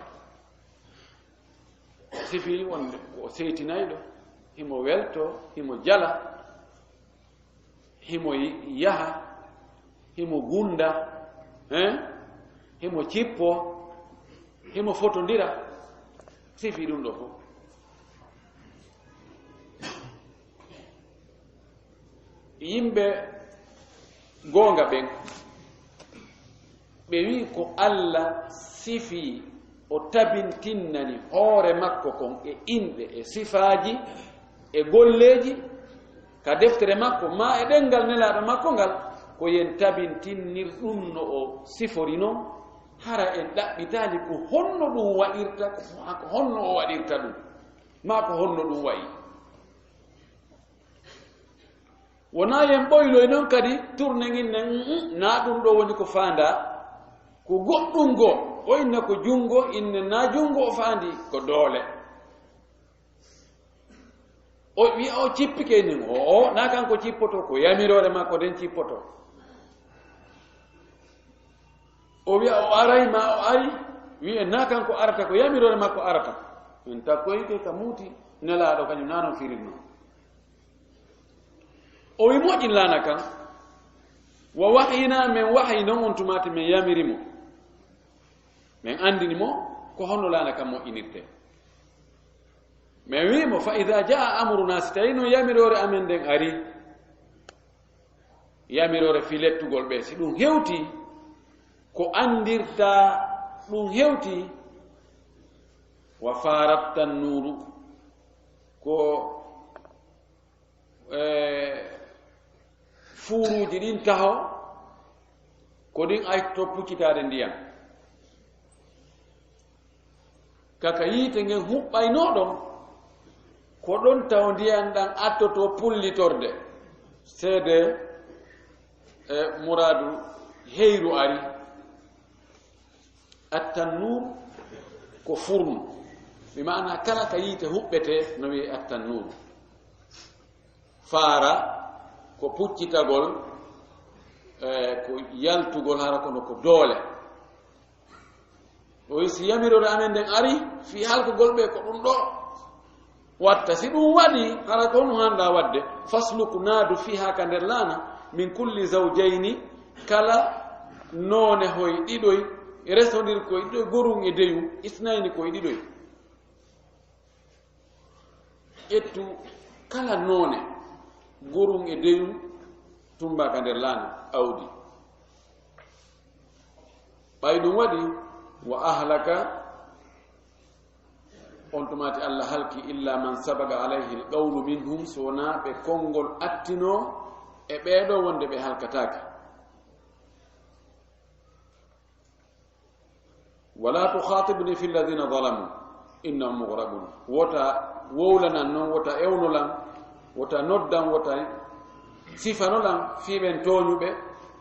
O sifi wonde ko o seytinayɗo, himo welto, himo jala, himo yaha, himo gunda, hein? Himo cippo, himo fotondira. Sifi ɗum ɗo fof. Yimɓe goonga ɓen, ɓe wi'i ko Alla sifi, o tabintinnani hoore makko kon e inɗe, e sifaaji, e golleeji, ka deftere makko, maa e ɗemngal Nelaaɗo makko ngal, ko yen tabintinnir ɗum no o sifori non, Hara en ɗaɓɓitaali ko honno ɗum waɗirta, ko honno o waɗirta ɗum, maa ko honno ɗum wayi. Wonaa yen ɓoyloy noon kadi, turne ngin ne, mm, mm, naa ɗum ɗo woni ko faandaa, ko goɗɗum goo, o inna ko junngo, inne naa junngo o faandi, ko doole. O wiya o cippike nin, o, o, na kanko cippoto, ko yamiroore makko den cippoto. O wiya o aray ma o ari, wiya na kanko arata, ko yamiroore makko arata. Min takkoyke ka muuti nelaaɗo kañum na non firirno. O wi moƴƴin laana kan, wa wahyina, men wahayi non on tumaati men yamiri mo. Men andini mo ko honno laana kan moƴƴinirte. Men wi mo, fa ida jaa amruna, si tawi non yamiroore amen nden ari, yamiroore fii lettugol ɓe, si ɗum hewti, ko andirta ɗum hewti, wa farat tannuuru, ko, e, fuuruuji ɗin taho, ko ɗin ayto puccitaade ndiyan. Kaka yiite ngen huɓɓaynoɗon, ko ɗon taw ndiyan ɗan attoto pullitorde. Seede, e, muraadu heyru ari. Attannuur ko furnu. Bi maana kala ka yiite huɓɓete no wi'e attannuur. Faara ko puccitagol, e, ko yaltugol hara kono ko doole. O wi si yamiroore amen nden ari fii halkugol ɓe ko ɗum ɗo watta. Si ɗum waɗi, hara ko honɗum hanɗa waɗde? Fasluk, naadu, fiiha, ka nder laana, min kulli zawjayni, kala noone hoy ɗiɗoy, resondir koy ɗiɗoy, gorun e deyun, isnayni koy ɗiɗoy. Ƴettu kala noone, gorun e deyun, tumba ka nder laana, awdi. Ɓay ɗum waɗi, wa ahlaka, on tumaati Allah halki, illa man sabaga alayhi alqawlu minhum, so wonaa ɓe konngol attinoo e ɓeeɗo wonde ɓe halkataake. Wala tukhatibni fi alladhina zalamu, innahum mughraqun. Wota wowlanan non, wota ewnolan, wota noddan, wota sifanolan fii ɓen tooñuɓe,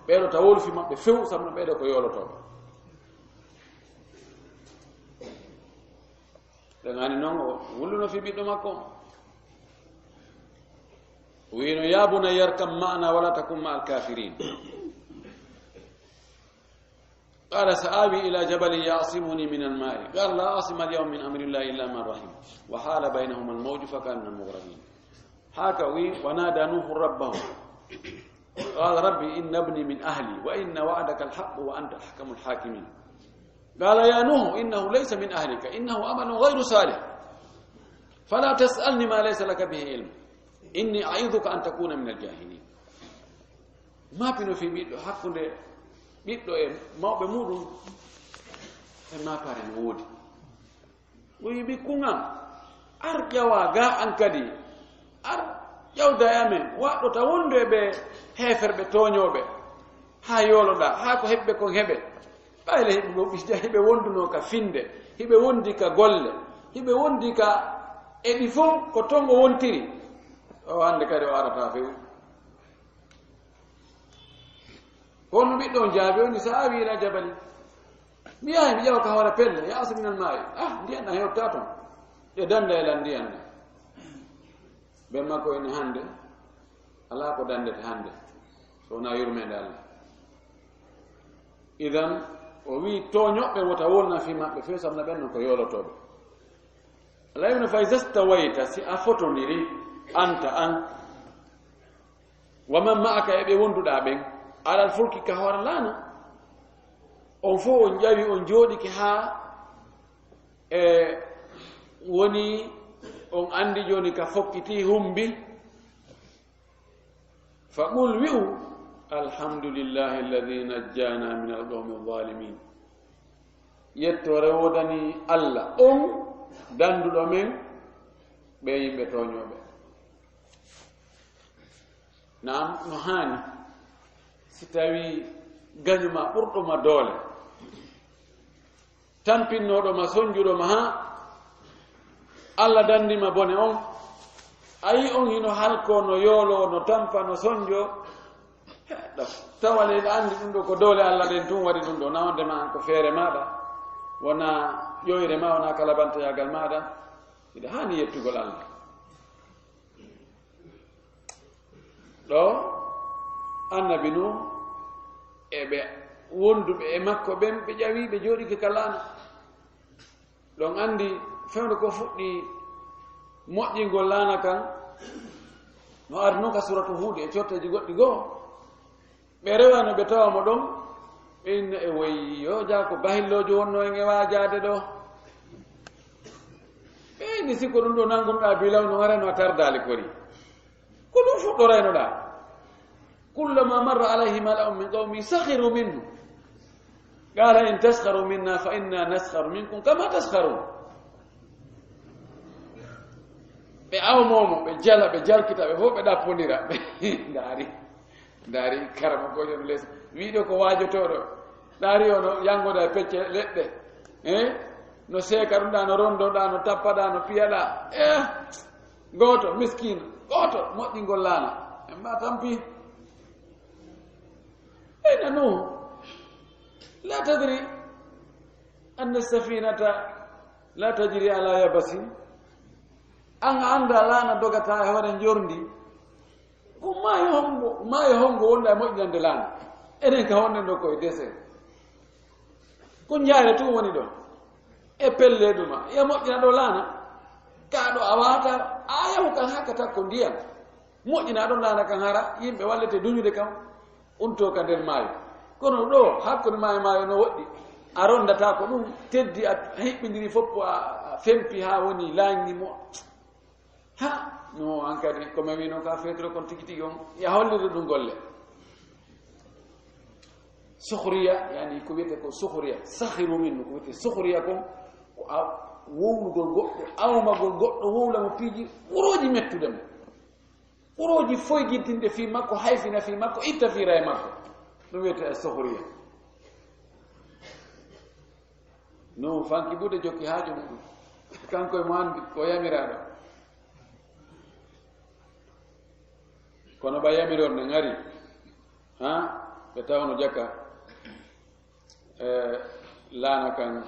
ɓeeɗo ta wolfi maɓɓe few, sabu no ɓeeɗo ko yoolotooɓe. Ɓe ngani non, o wulluno fii ɓiɗɗo makko. O wiino, ya bunayya irkab ma'ana wala takun ma'al kafirin. قال سآوي إلى جبل يعصمني من الماء قال لا عاصم اليوم من أمر الله إلا من رحم وحال بينهما الموج فكان من المغرقين. Haa ka wi, ونادى نوح ربه قال رب إن ابني من أهلي وإن وعدك الحق وأنت أحكم الحاكمين. قال يا نوح إنه ليس من أهلك إنه عمل غير صالح فلا تسألني ما ليس لك به علم إني أعظك أن تكون من الجاهلين. Maapino fii ɓiɗɗo hakkunde ɓiɗɗo e mawɓe muuɗum, e maapaare no woodi. O wi'i, ɓikkun am, ar ƴawa ga an kadi, ar ƴawda e amen, waɗɗo ta wondu e ɓe heeferɓe tooñooɓe, haa yooloɗaa, haa ko heɓɓe kon heɓe. Ɓayle hiɓe go-, hiɓe wondunoo ka finde, hiɓe wondi ka golle, hiɓe wondi ka e ɗi fow ko ton o wontiri. O hannde kadi o arataa few. Kono ɓiɗɗo on jaabi, o ni, سآوي إلى جبل. Mi yahay, mi ƴeewa ka hoore pelle, يعصمني من الماء. Ah, ndiyan ɗan hewta ton. Ɗe danda e lan ndiyan ɗan. Ɓen makko en hannde, alaa ko dandete hannde, so wonaa yurmeende Allah. Idan, o wi'i tooñoɓɓe wota wonna fii maɓɓe few, sabu na ɓen non ko yoolotooɓe. Allah ibn, فإذا استويت, si a fotondiri, anta an, ومن معك, e ɓe wonduɗaa ɓen, على الفلك, ka hoore laana, on fow on ƴawi, on jooɗike haa e woni on anndi jooni ka fokkiti humbi. فقل, wi'u, الحمد لله الذي نجانا من القوم الظالمين. Yettoore woodani Allah on danduɗo men ɓe yimɓe tooñooɓe. Naam, no haani, si tawi gaño ma ɓurɗo ma doole, Tampinnooɗo ma, sonjuɗo ma, haa Allah danndi ma bone on. A yi on hino halkoo, no yooloo, no tampa, no sonjoo. He, ɗo, tawa le, ɗa anndi ɗum ɗo ko doole Allah ɗen tun waɗi ɗum ɗo. Na wonde ma an ko feere maaɗa, wona ƴoyre ma, wona kalabanteyaagal maaɗa. Hiɗa haani yettugol Allah. Ɗo, Annabi Nuh e ɓe wonduɓe e makko ɓen, ɓe ƴawi, ɓe jooɗike ka laana. Ɗon anndi fewndo ko fuɗɗi moƴƴingol laana kan, no arno ka suratu Huudi e corteeji goɗɗi goo. Ɓe rewano, ɓe tawa mo ɗon, ɓe inna e woyi, yo jaa ko bahilloojo wonno en e waajaade ɗo. Ɓe inni si ko ɗum ɗo nanngunoɗaa bilaw no warano a tardaali kori. Ko ɗum fuɗɗoraynoɗaa. Kullama marra alayhi mala'un min qawmi sakhiru minhu. Qala in taskharu minna fa inna naskharu minkum kama taskharun. Ɓe awmomo, ɓe jala, ɓe jalkita, ɓe fof ɓe ɗappondira. Ndaari, ndaari karama goƴo no les. Wiɗo ko waajotooɗo. Ndaari ono yangoda e pecce leɗɗe. Eh? No seeka ɗum ɗa, no rondoɗa, no tappaɗa, no piyaɗa. Eh? Gooto, miskiin, gooto, moƴƴingol laana. En mba tampi. Ayna Nuuhu? La tadri anna safinata la tajri ala yabasin? An a annda laana dogata e hoore njorndi? Ko maayo hongo, maayo hongo wonɗa e moƴƴinande laana? Enen ka wonɗen ɗo koye désert. Ko njaare tun woni ɗon. E pelle ɗuma. Ya moƴƴina ɗo laana. Ka ɗo a wata, a yahu kan hakkata ko ndiyam. Moƴƴina ɗon laana kan hara, yimɓe wallete duñude kam, unto ka nder maayo. Kono ɗo, hakkunde maayo maayo no woɗɗi. A rondata ko ɗum, teddi a hiɓɓindiri fof, a, a fempi haa woni laangi mo. Ha, no, an kadi, ko mi wino ka fetro kon tigi tigi on, ya hollirde ɗum golle. Sukhriya, yani ko wiyete ko sukhriya, sakhiru min, ko wiyete sukhriya kon, ko a wowlugol goɗɗo, awmagol goɗɗo, wowla mo piiji ɓurooji mettude mo. Ɓurooji foygintinde fii makko, hayfina fii makko, itta fiira e makko. Ɗum wiyete e sukhriya. No fanki buuɗe jokki haaju muɗum. Kanko e mo anndi ko yamiraaɗo. Kono ɓa yamiror ne ngari, ha? Ɓe tawno jaka, eh, laana kan,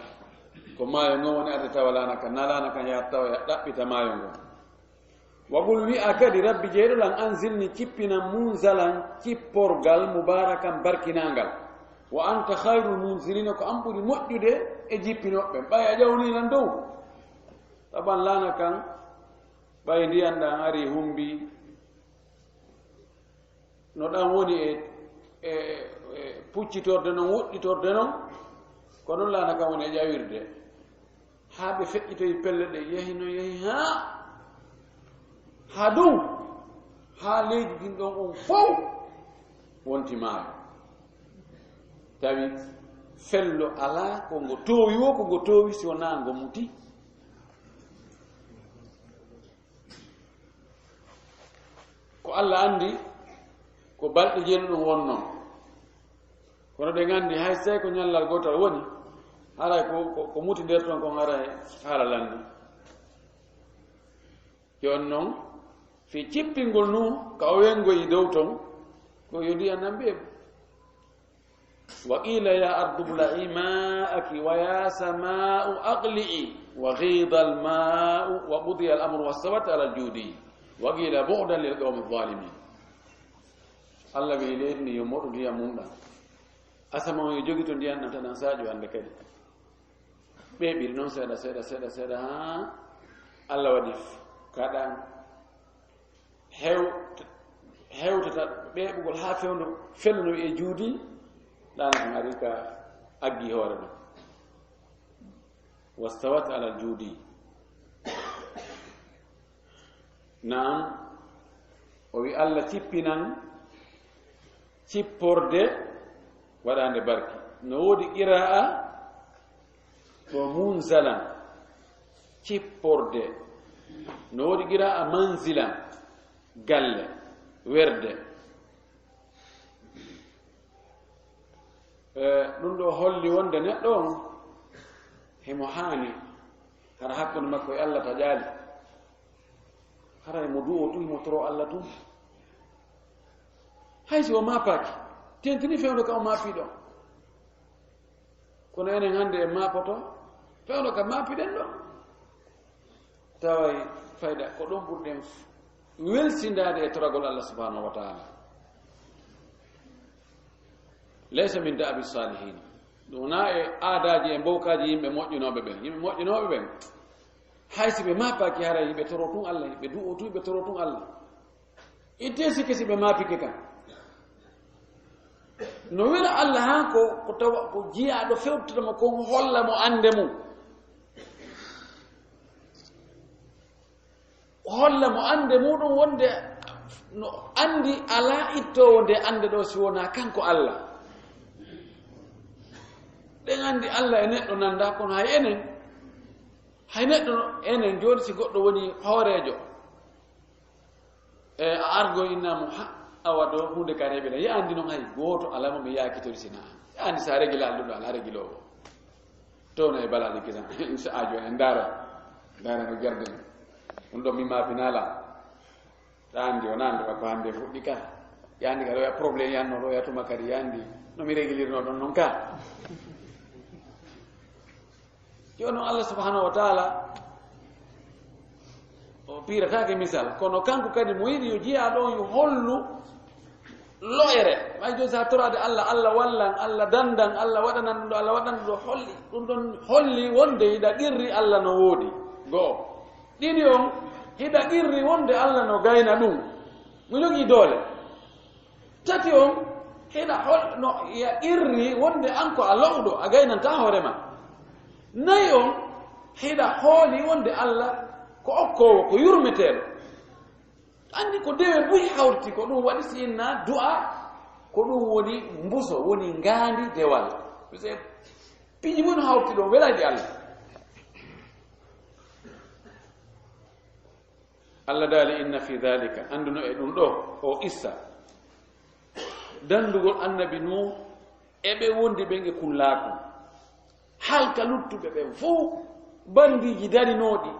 ko maayo ngon woni arde tawa laana kan, na laana kan yaha tawa ya ɗaɓɓita maayo ngon. Wa qul, wi'a kadi, Rabbi jeyɗo lan, anzilni, cippinan, munzalan, cipporgal, mubarakan, barkinaangal. Wa anta khayrul munzilina, ko an ɓuri moƴƴude e jippinooɓe ɓen. Ɓay a ƴawni lan dow. Taban laana kan, ɓay ndiyan ɗan ari humbi, no ɗan woni e, e, e puccitorde non, woɗɗitorde non, ko non laana kan woni e ƴawirde. Haa ɓe feƴƴitoyi pelle ɗe, yahi no yahi haa, haa dow, haa leydi ndin ɗon on fow wonti maayo. Tawi fello alaa, ko ngo toowi wo, ko ngo toowi si wonaa ngo muti. Ko Allah anndi ko balɗe jeeɗi ɗum wonnoo. Kono ɗen anndi hay sey ko ñallal gootal woni, haray ko, ko, ko muti nder ton kon haray haala lanndi. Jooni non, fii cippingol Nuuhu ka o wengoyi dow ton, ko yo ndiyan nan ɓeeɓu. وقيل يا أرض ابلعي ماءك ويا سماء أقلعي وغيض الماء وقضي الأمر واستوت على الجودي وقيل بعدا للقوم الظالمين. Allah wi'i leydi ndi yo moɗu ndiyam mum ɗam. Asama on yo jogito ndiyam ɗam tan, ɗam saaƴo hannde kadi. Ɓeeɓiri noon seeɗa, seeɗa, seeɗa, seeɗa, haa Allah waɗi kaɗan hew-, hewtata ɓeeɓugol haa fewndo felluno e juudi, laana kan ari ka aggi hoore ɗum. Wastawat alal juudi. Naam, o wi Allah cippinan cipporde waɗande barki. No woodi qira'a ɗo munzalan, cipporde. No woodi qira'a manzilan, galle, werde. Eh, ɗum ɗo holli wonde neɗɗo on, Himo haani, hara hakkunde makko e Allah taƴaali. Hara himo du'oo tun, himo toroo Allah tun. Hay si o maapaaki, tentini fewndo ka o maapii ɗon. Kono enen hannde en maapoto fewndo ka maapiɗen ɗon. Taway fayda ko ɗon ɓurɗen welsindaade e toragol Allah subhanahu wa ta'ala. Laysa min da'bi salihin. Ɗum wonaa e aadaaji e mbowkaaji yimɓe moƴƴinooɓe ɓen. Yimɓe moƴƴinooɓe ɓen, hay si ɓe maapaaki, haray ɓe toroo tun Allah, ɓe du'oo tun, ɓe toroo tun Allah. Ittee sikke si ɓe maapike kan. No wela Allah haa ko, ko tawa ko jiyaaɗo fewtata mo kon, holla mo annde mum. Holla mo annde muɗum wonde no anndi alaa ittoowo nde annde ɗo si wonaa kanko Allah. Ɗen anndi Allah e neɗɗo nanndaa, kono hay enen, hay neɗɗo enen jooni si goɗɗo woni hooreejo, e a argo inna mo, ha, awa ɗo huunde ka reɓe la, ya anndi noon hay gooto alaa mo mi yaakitori si naa an. Ya anndi so a regi laalɗo ɗo alaa regiloowo. Towna e balaaɗe kisan. Insa aajo en ndaara. Ndaara no garden. Ɗum ɗo mi maapinaala. Ɗa anndi o naan ɗo ko hannde fuɗɗi ka. Ya anndi ka ɗo ya problème yanno ɗo ya tuma kadi ya anndi no mi régulirno ɗon noon ka. Jooni noon Allah subhanahu wa ta'ala o piirataake misal, kono kanko kadi mo yiɗi yo jiyaaɗo on yo hollu lo'ere. May jooni so a toraade Allah, Allah wallan, Allah dandan, Allah waɗanan ɗum ɗo, Allah waɗanan ɗum ɗo, holli, ɗum ɗon holli wonde hiɗa qirri Allah no woodi. Go'o. Ɗiɗi on, hiɗa qirri wonde Allah no gayna ɗum. No jogii doole. Tati on, hiɗa hol-, no ya qirri wonde an ko a lo'uɗo, a gaynanta hoore ma. Nayi on, hiɗa hooli wonde Allah ko okkoowo, ko yurmeteeɗo. Anndi ko dewe buy hawti, ko ɗum waɗi si inna du'a, ko ɗum woni mbuso, woni ngaandi dewal. Parce que piiji mun hawti ɗon, welayɗi Allah. Allah daali, "Inna fi dhalika", annduno e ɗum ɗo, o issa, dandugol annabi Nuh e ɓe wondi ɓen e kullaaku, halka luttuɓe ɓen fow, bandiiji darinooɗi,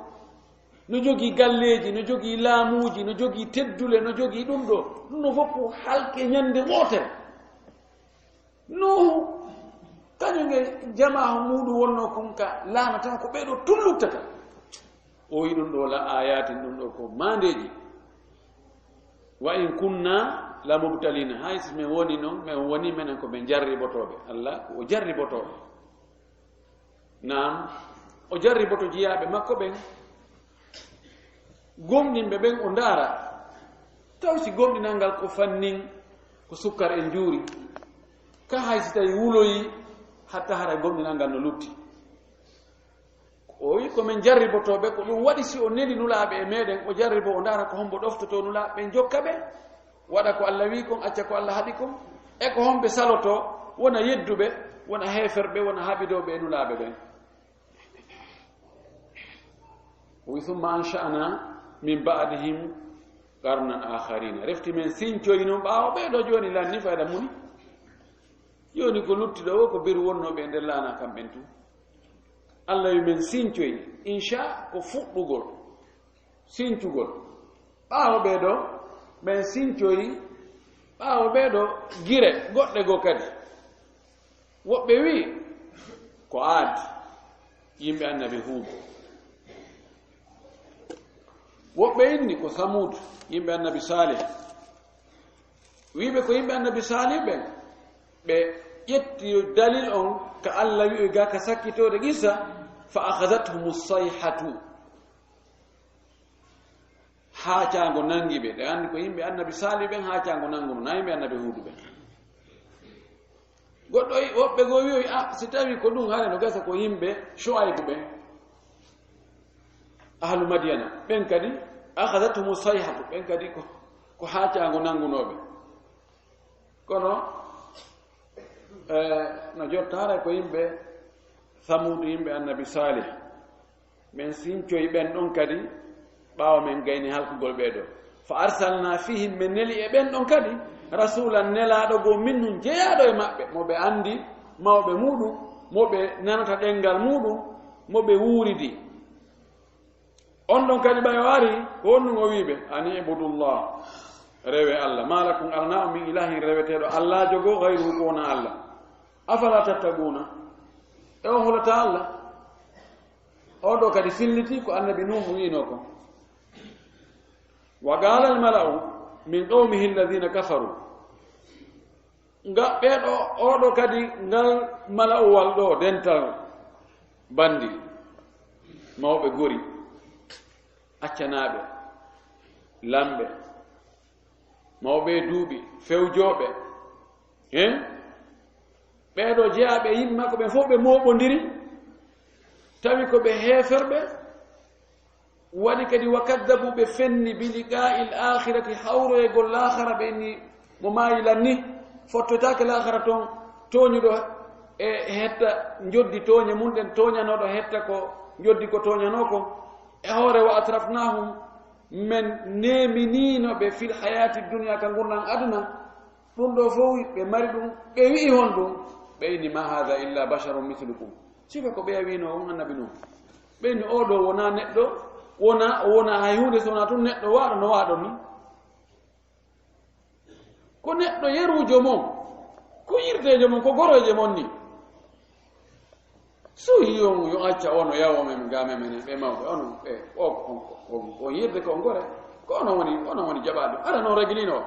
no jogii galleeji, no jogii laamuuji, no jogii teddule, no jogii ɗum ɗo, ɗum no fof ko halke ñande wootere. Nuuhu, kañum e jamaa muuɗum wonnoo kon ka laana tan, ko ɓee ɗoo tun luttata. O wi'i ɗum ɗoo la ayatin, ɗum ɗoo ko maandeeji. Wa in kunna la mubtalina, hay si men woni non, men woni menen ko men jarribotooɓe. Allah ko o jarribotooɓe. Naam, o jarriboto jiyaaɓe makko ɓen. Gomɗinɓe ɓen o ndaara, taw si gomɗinal ngal ko fannin, ko sukkar en njuuri, ka hay si tawi wuloyi, hatta hara gomɗinal ngal no lutti. O wi ko men jarribotooɓe, ko ɗum waɗi si o neli nulaaɓe e meɗen, o jarribo, o ndaara ko hombo ɗoftoto nulaaɓe ɓen, jokka ɓe, waɗa ko Allah wi kon, acca ko Allah haɗi kon, e ko homɓe saloto, wona yedduɓe, wona heeferɓe, wona haɓidooɓe e nulaaɓe ɓen. O wi, "Summa ansha'na min ba'dihim qarnan akharina." Refti men sincoyi non ɓaawo ɓee ɗoo jooni lanni fayda muni. Jooni ko lutti ɗoo wo ko beru wonnooɓe e nder laana kamɓen tun. Allah wi men sincoyi, insha ko fuɗɗugol, sincugol. Ɓaawo ɓee ɗoo, men sincoyi, ɓaawo ɓee ɗoo gire goɗɗe goo kadi. Woɓɓe wi'i ko Aad, yimɓe annabi Huud. Woɓɓe inni ko Samuud, yimɓe annabi Saalih. Wi'ɓe ko yimɓe annabi Saalih ɓen, ɓe ƴetti dalil on ka Allah wi'oy ga ka sakkitoode qissa, "Fa akhadhathumu sayhatu." Haacaango nangi ɓe. Ɗe anndi ko yimɓe annabi Saalih ɓen haacaango nanguno, na yimɓe annabi Huudu ɓen. Goɗɗo i-, woɓɓe goo wi'oy, "Ah, si tawi ko ɗum, hare no gasa ko yimɓe Shu'aybu ɓen, ahlu Madyana." Ɓen kadi, "Akhadhathumu sayhatu." Ɓen kadi ko, ko haacaango nangunooɓe. Kono, eh, no jottaare ko yimɓe Samuudu, yimɓe annabi Saalih. Men sincoyi ɓen ɗon kadi, ɓaawo men gayni halkugol ɓee ɗoo. "Fa arsalna fihim", men neli e ɓen ɗon kadi, "rasulan", nelaaɗo goo, "minhum", jeyaaɗo e maɓɓe, mo ɓe anndi, mawɓe muuɗum, mo ɓe nanata ɗenngal muuɗum, mo ɓe wuuridi. On ɗon kadi ɓay o ari, ko honɗum o wi'i ɓe? "Ani ibudullah, rewe Allah. Ma lakum, alana on min ilahin reweteeɗo Allaajo goo, gayruhu ko wonaa Allah. Afala tattaquuna, e on hulataa Allah?" O ɗo kadi filliti ko annabi Nuuhu wi'inoo ko. "Wa qaala al-mala'u min qawmihi alladhina kafaru." Nga, ɓee ɗo, oo ɗo kadi, ngal mala'uwal ɗo, dental bandi, mawɓe gori, accanaaɓe, lamɓe, mawɓe duuɓi, fewjooɓe, hein? Ɓee ɗo jeyaaɓe yimɓe makko, ɓen fof ɓe mooɓondiri, tawi ko ɓe heeferɓe, waɗi kadi, "wa kaddabu", ɓe fenni, "bi liqaa'il aakhirati", hawroyegol laakhara, ɓe inni mo maayi lan ni, fottotaake laakhara ton, tooñuɗo e hetta njoddi tooñe mum ɗen, tooñanooɗo hetta ko njoddi ko tooñanoo ko. E hoore, "wa atrafnahum", men neeminino ɓe, "fil hayati dunya", ka ngurndan aduna, Ɗum ɗo fof ɓe mari ɗum, ɓe wi'i honɗum? Ɓe inni, "Ma hadha illa basharun mithlukum." Sifa ko ɓe wi'no on annabi Nuh. Ɓe inni, "Oo ɗo wonaa neɗɗo, wonaa, o wonaa hay huunde so wonaa tun neɗɗo waaɗo no waaɗon ni. Ko neɗɗo yeruujo mon, ko yirdeejo mon, ko gorooje mon ni." So yi on, yo acca ono yawo men ga men, men ɓe mawɓe, ono ɓe, o, on, on, on yirde ko on gore, ko ono woni, ono woni jaɓaaɗo. Ara non ragilino.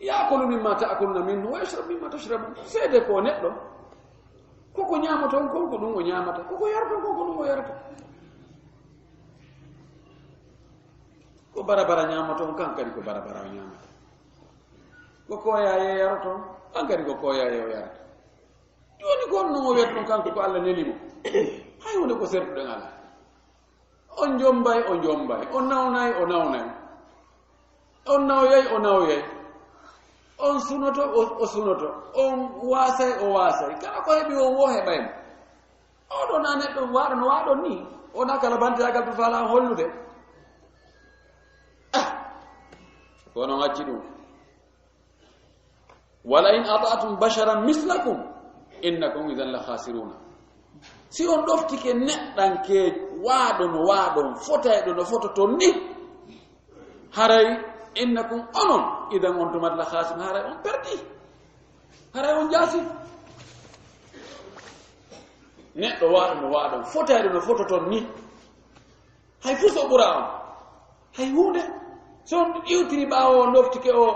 Yaakulu mimma ta'kuluna minhu wa yashrabu mimma tashrabun. Seede ko neɗɗo, koko ñaamoton kon ko ɗum o ñaamata, koko yaroton kon ko ɗum o yarata. Ko barabara ñaamoton, kan kadi ko barabara o ñaamata. Ko kooyaaye yaroton, kan kadi ko kooyaaye o yarata. Jooni ko honno o wiyata ɗum kanko ko Allah neli mo? Hay huunde ko sertuɗen alaa. On jommbay, o jommbay. On nawnay, o nawnay. On nawyay, o nawyay. On sunoto, o, o sunoto. On waasay, o waasay. Kala ko heɓi on wo heɓay mo. Oɗo na neɗɗo waaɗo no waaɗon ni. Wona kala banteyaagal to faalaa hollude. Ah! Kono on acci ɗum. "Wala in ata'tum basharan mislakum innakum idan la khasiruna." Si on ɗoftike neɗɗanke waaɗo no waaɗon, fotayɗo no fototon ni, haray innakum onon idan on tumat la khasirun, haray on perdi, haray on jaasi. Neɗɗo waaɗo no waaɗon, fotayɗo no fototon ni, hay fuu so ɓura on, hay huunde. So on iwtiri ɓaawo, on ɗoftike o,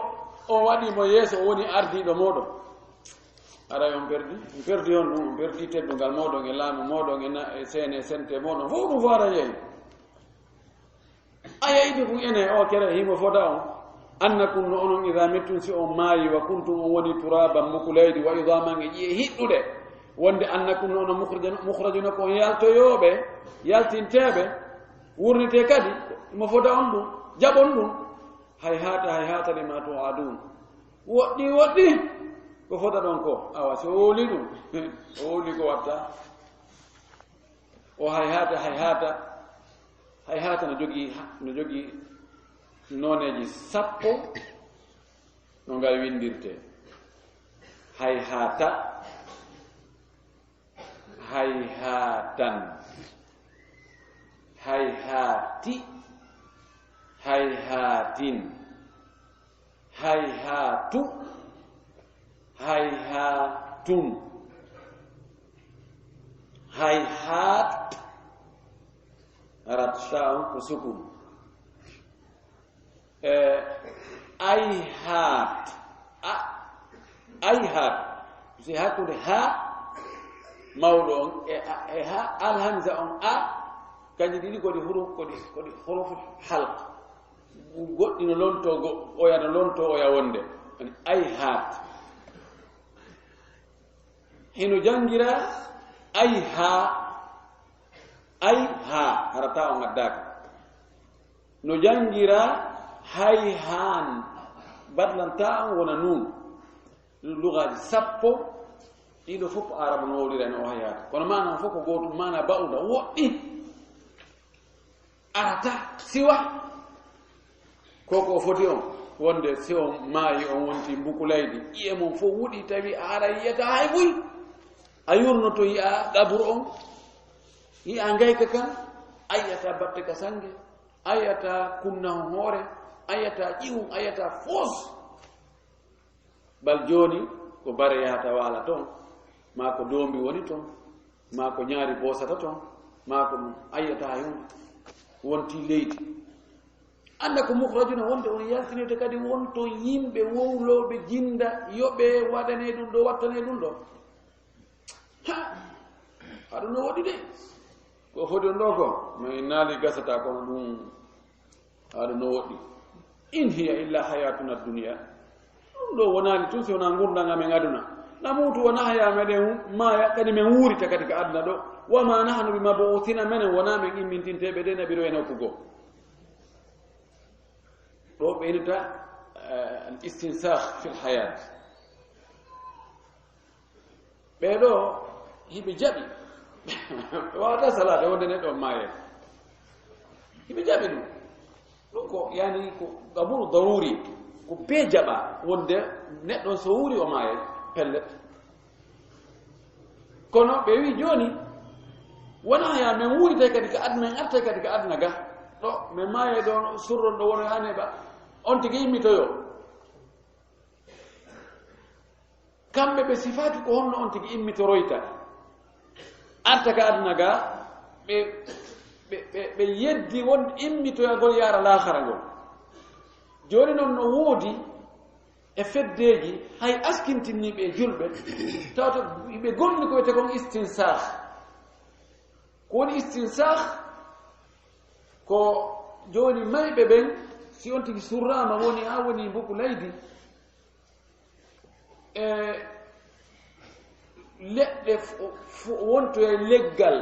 o waɗi mo yeeso, o woni ardiiɗo mooɗon. Aray on perdi, on perdi on ɗum, on perdi teddungal mooɗon e laamu mooɗon e na-, e seene sente mooɗon. Fof ɗum fof ara yeeyi. A yeeyde ɗum ene o kere himo fota on. "Annakum no onon idha mittum si on maayi, wa kuntum on woni turaban muku leydi, wa idhaman e ƴi'e hiɗɗuɗe." Wonde "annakum no onon mukhrajuna, mukhrajuna ko on yaltoyooɓe, yaltinteeɓe, wurnitee kadi, mo fota on ɗum, jaɓon ɗum. Hayhaata, hayhaata lima tu'adun." Woɗɗi, woɗɗi, ko fota ɗon ko, awa, si o wowli ɗum, o wowli ko watta. O hayhaata, hayhaata, hayhaata no jogii, no jogii nooneeji sappo no ngal winndirtee. Hayhaata, hayhaatan, hayhaati, hayhaatin, hayhaatu, hayhaatun, hayhaat, arat sha on ko sukun. E, ayhaat. A, ayhaat. Si hakkunde ha mawɗo on e, a, e ha alhamza on a, kanji ɗiɗi ko ɗi huruf, ko ɗi, ko ɗi huruf halq. Goɗɗi no lonto go-, oya no lonto oya wonde. Ani ayhaat. Hino jangira ayha, ayha, harata on addaaka. No jangira hayhan, badlanta on wona nun. Lugaaji sappo ɗiɗo fof ko Aarabu no wowlira no o hayhaata. Kono maana on fof ko gootum, maana ba'uda, woɗɗi. Arata, siwa. Ko ko foti on. Wonde si on maayi, on wonti mbukulaydi, ƴi'e mon fof wuɗi, tawi a ara yi'ata hay buy. A yurnoto yi'a qaburu on, yi'a ngayka kan, a yi'ata batte ka sange, a yi'ata kunna on hoore, a yi'ata ƴi'um, a yi'ata foos. Bal jooni ko bare yahata waala ton, maa ko doombi woni ton, maa ko ñaari boosata ton, maa ko ɗum a yi'ata hay huunde. Wonti leydi. Annda ko mukhrajuna, wonde on yaltinirte kadi won ton yimɓe wowlooɓe jinda, yoɓe waɗane ɗum ɗo, wattane ɗum ɗo. Ha! Aɗa no woɗɗi de. Ko foti on ɗo ko, mais naali gasata kono ɗum aɗa no woɗɗi. In hiya illa hayatuna dunya. Ɗum ɗo wonaali tun si wonaa ngurndan amen aduna. Namutu wa nahya, meɗen maaya, kadi men wuurita kadi ka aduna ɗo. Wa ma nahnu bi mabu'uthina, menen wonaa men immintinteeɓe de naɓiro e nokku goo. Ɗo ɓe innata, eh, al istinsakh fil hayat. Ɓee ɗo hiɓe jaɓi. Ɓe wawata salaade wonde neɗɗo on maayay. Hiɓe jaɓi ɗum. Ɗum ko, yani, ko qabulu daruri. Ko bee jaɓa wonde neɗɗo on so wuuri o maayay. Pellet. Kono ɓe wi jooni, wona haya men wuuritay kadi ka aduna, en artay kadi ka aduna ga. Ɗo, men maayay ɗo, surron ɗo wono e aneba. On tigi immitoyo. Kamɓe ɓe sifaaki ko honno on tigi immitoroyta. Arta ka aduna ga, ɓe, ɓe, ɓe, ɓe yeddi won immitoyagol yaara laahara ngol. Jooni non no woodi e feddeeji hay askintinniiɓe e julɓe, tawata ɓe gonni ko wiyetee kon istinsakh. Ko woni istinsakh? Ko jooni mayɓe ɓen, si on tigi surraama, woni haa woni mbuku laydi, e leɗɗe fo-, fo-, wontoyay leggal,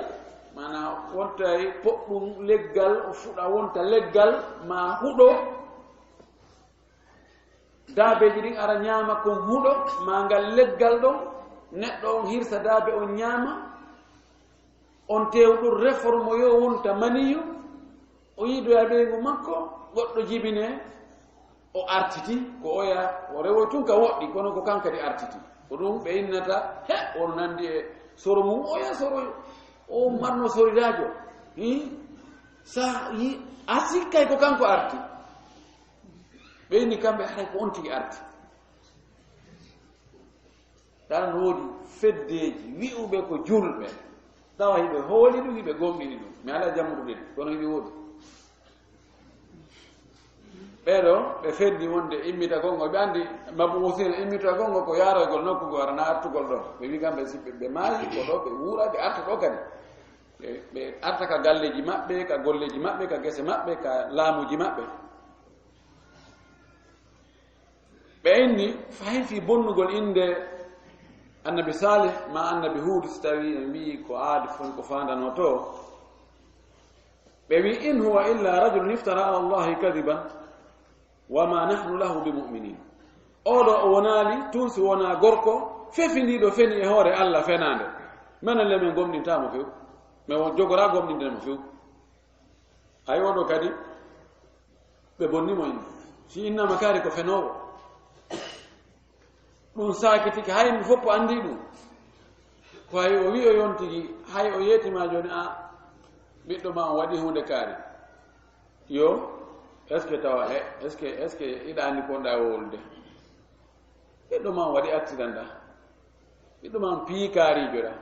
maanaa wontoyay poɗɗum leggal, o fuɗa wonta leggal, maa huɗo. Daabeeji ɗin ara ñaama kon huɗo, maa ngal leggal ɗon, neɗɗo on hirsa daabe on ñaama, on teew ɗum réforme yo wonta maniyu, o yiidoya ɓeyngu makko, goɗɗo jibine, o artiti, ko oya, o rewoy tun ka woɗɗi, kono ko kan kadi artiti. Ko ɗum ɓe innata, he, on nandi e soro mum, oya soro, o marno soriraajo. Hi? Sa yi, a sikkay ko kanko arti. Ɓe inni kamɓe haray ko on tigi arti. Tan no woodi feddeeji wi'uɓe ko julɓe, tawa hiɓe hooli ɗum, hiɓe gomɗini ɗum. Mi alaa jammuɗo ɗen, kono hiɓe woodi. Ɓee ɗo, ɓe feddi wonde immita kongo, ɓe anndi mabuusina immita kongo ko yaaroygol nokku go, arana artugol ɗo. Ɓe wi kamɓe si ɓe, ɓe maayi ko ɗo, ɓe wuura, ɓe arta ɗo kadi. Ɓe, ɓe arta ka galleeji maɓɓe, ka golleeji maɓɓe, ka gese maɓɓe, ka laamuuji maɓɓe. Ɓe inni fahin fii bonnugol innde Annabi Saalih maa Annabi Huud, si tawii en wi'i ko aadi fon ko faandanoo to. Ɓe wi'i, "In huwa illa rajulun iftara ala Allahi kadiban wa ma nahnu lahu bi mu'minin." Oo ɗoo o wonaali tun si wonaa gorko fefindiiɗo feni e hoore Alla fenaande. Menen le men gomɗintaa mo few. Men won jogoraa gomɗinde mo few. Hay oo ɗoo kadi, ɓe bonni mo innde. Si innama kaari ko fenoowo. Ɗum saakitike, hay mi foppo anndi ɗum. Ko hay o wi'oy on tigi, hay o yeetima jooni, a, ɓiɗɗo ma on waɗi huunde kaari. Yo, est-ce que tawa, e, est-ce que, est-ce que iɗa anndi ko wonɗa e wowlude? Ɓiɗɗo ma on waɗi accident ɗa. Ɓiɗɗo ma on piyi kaarijo ɗa.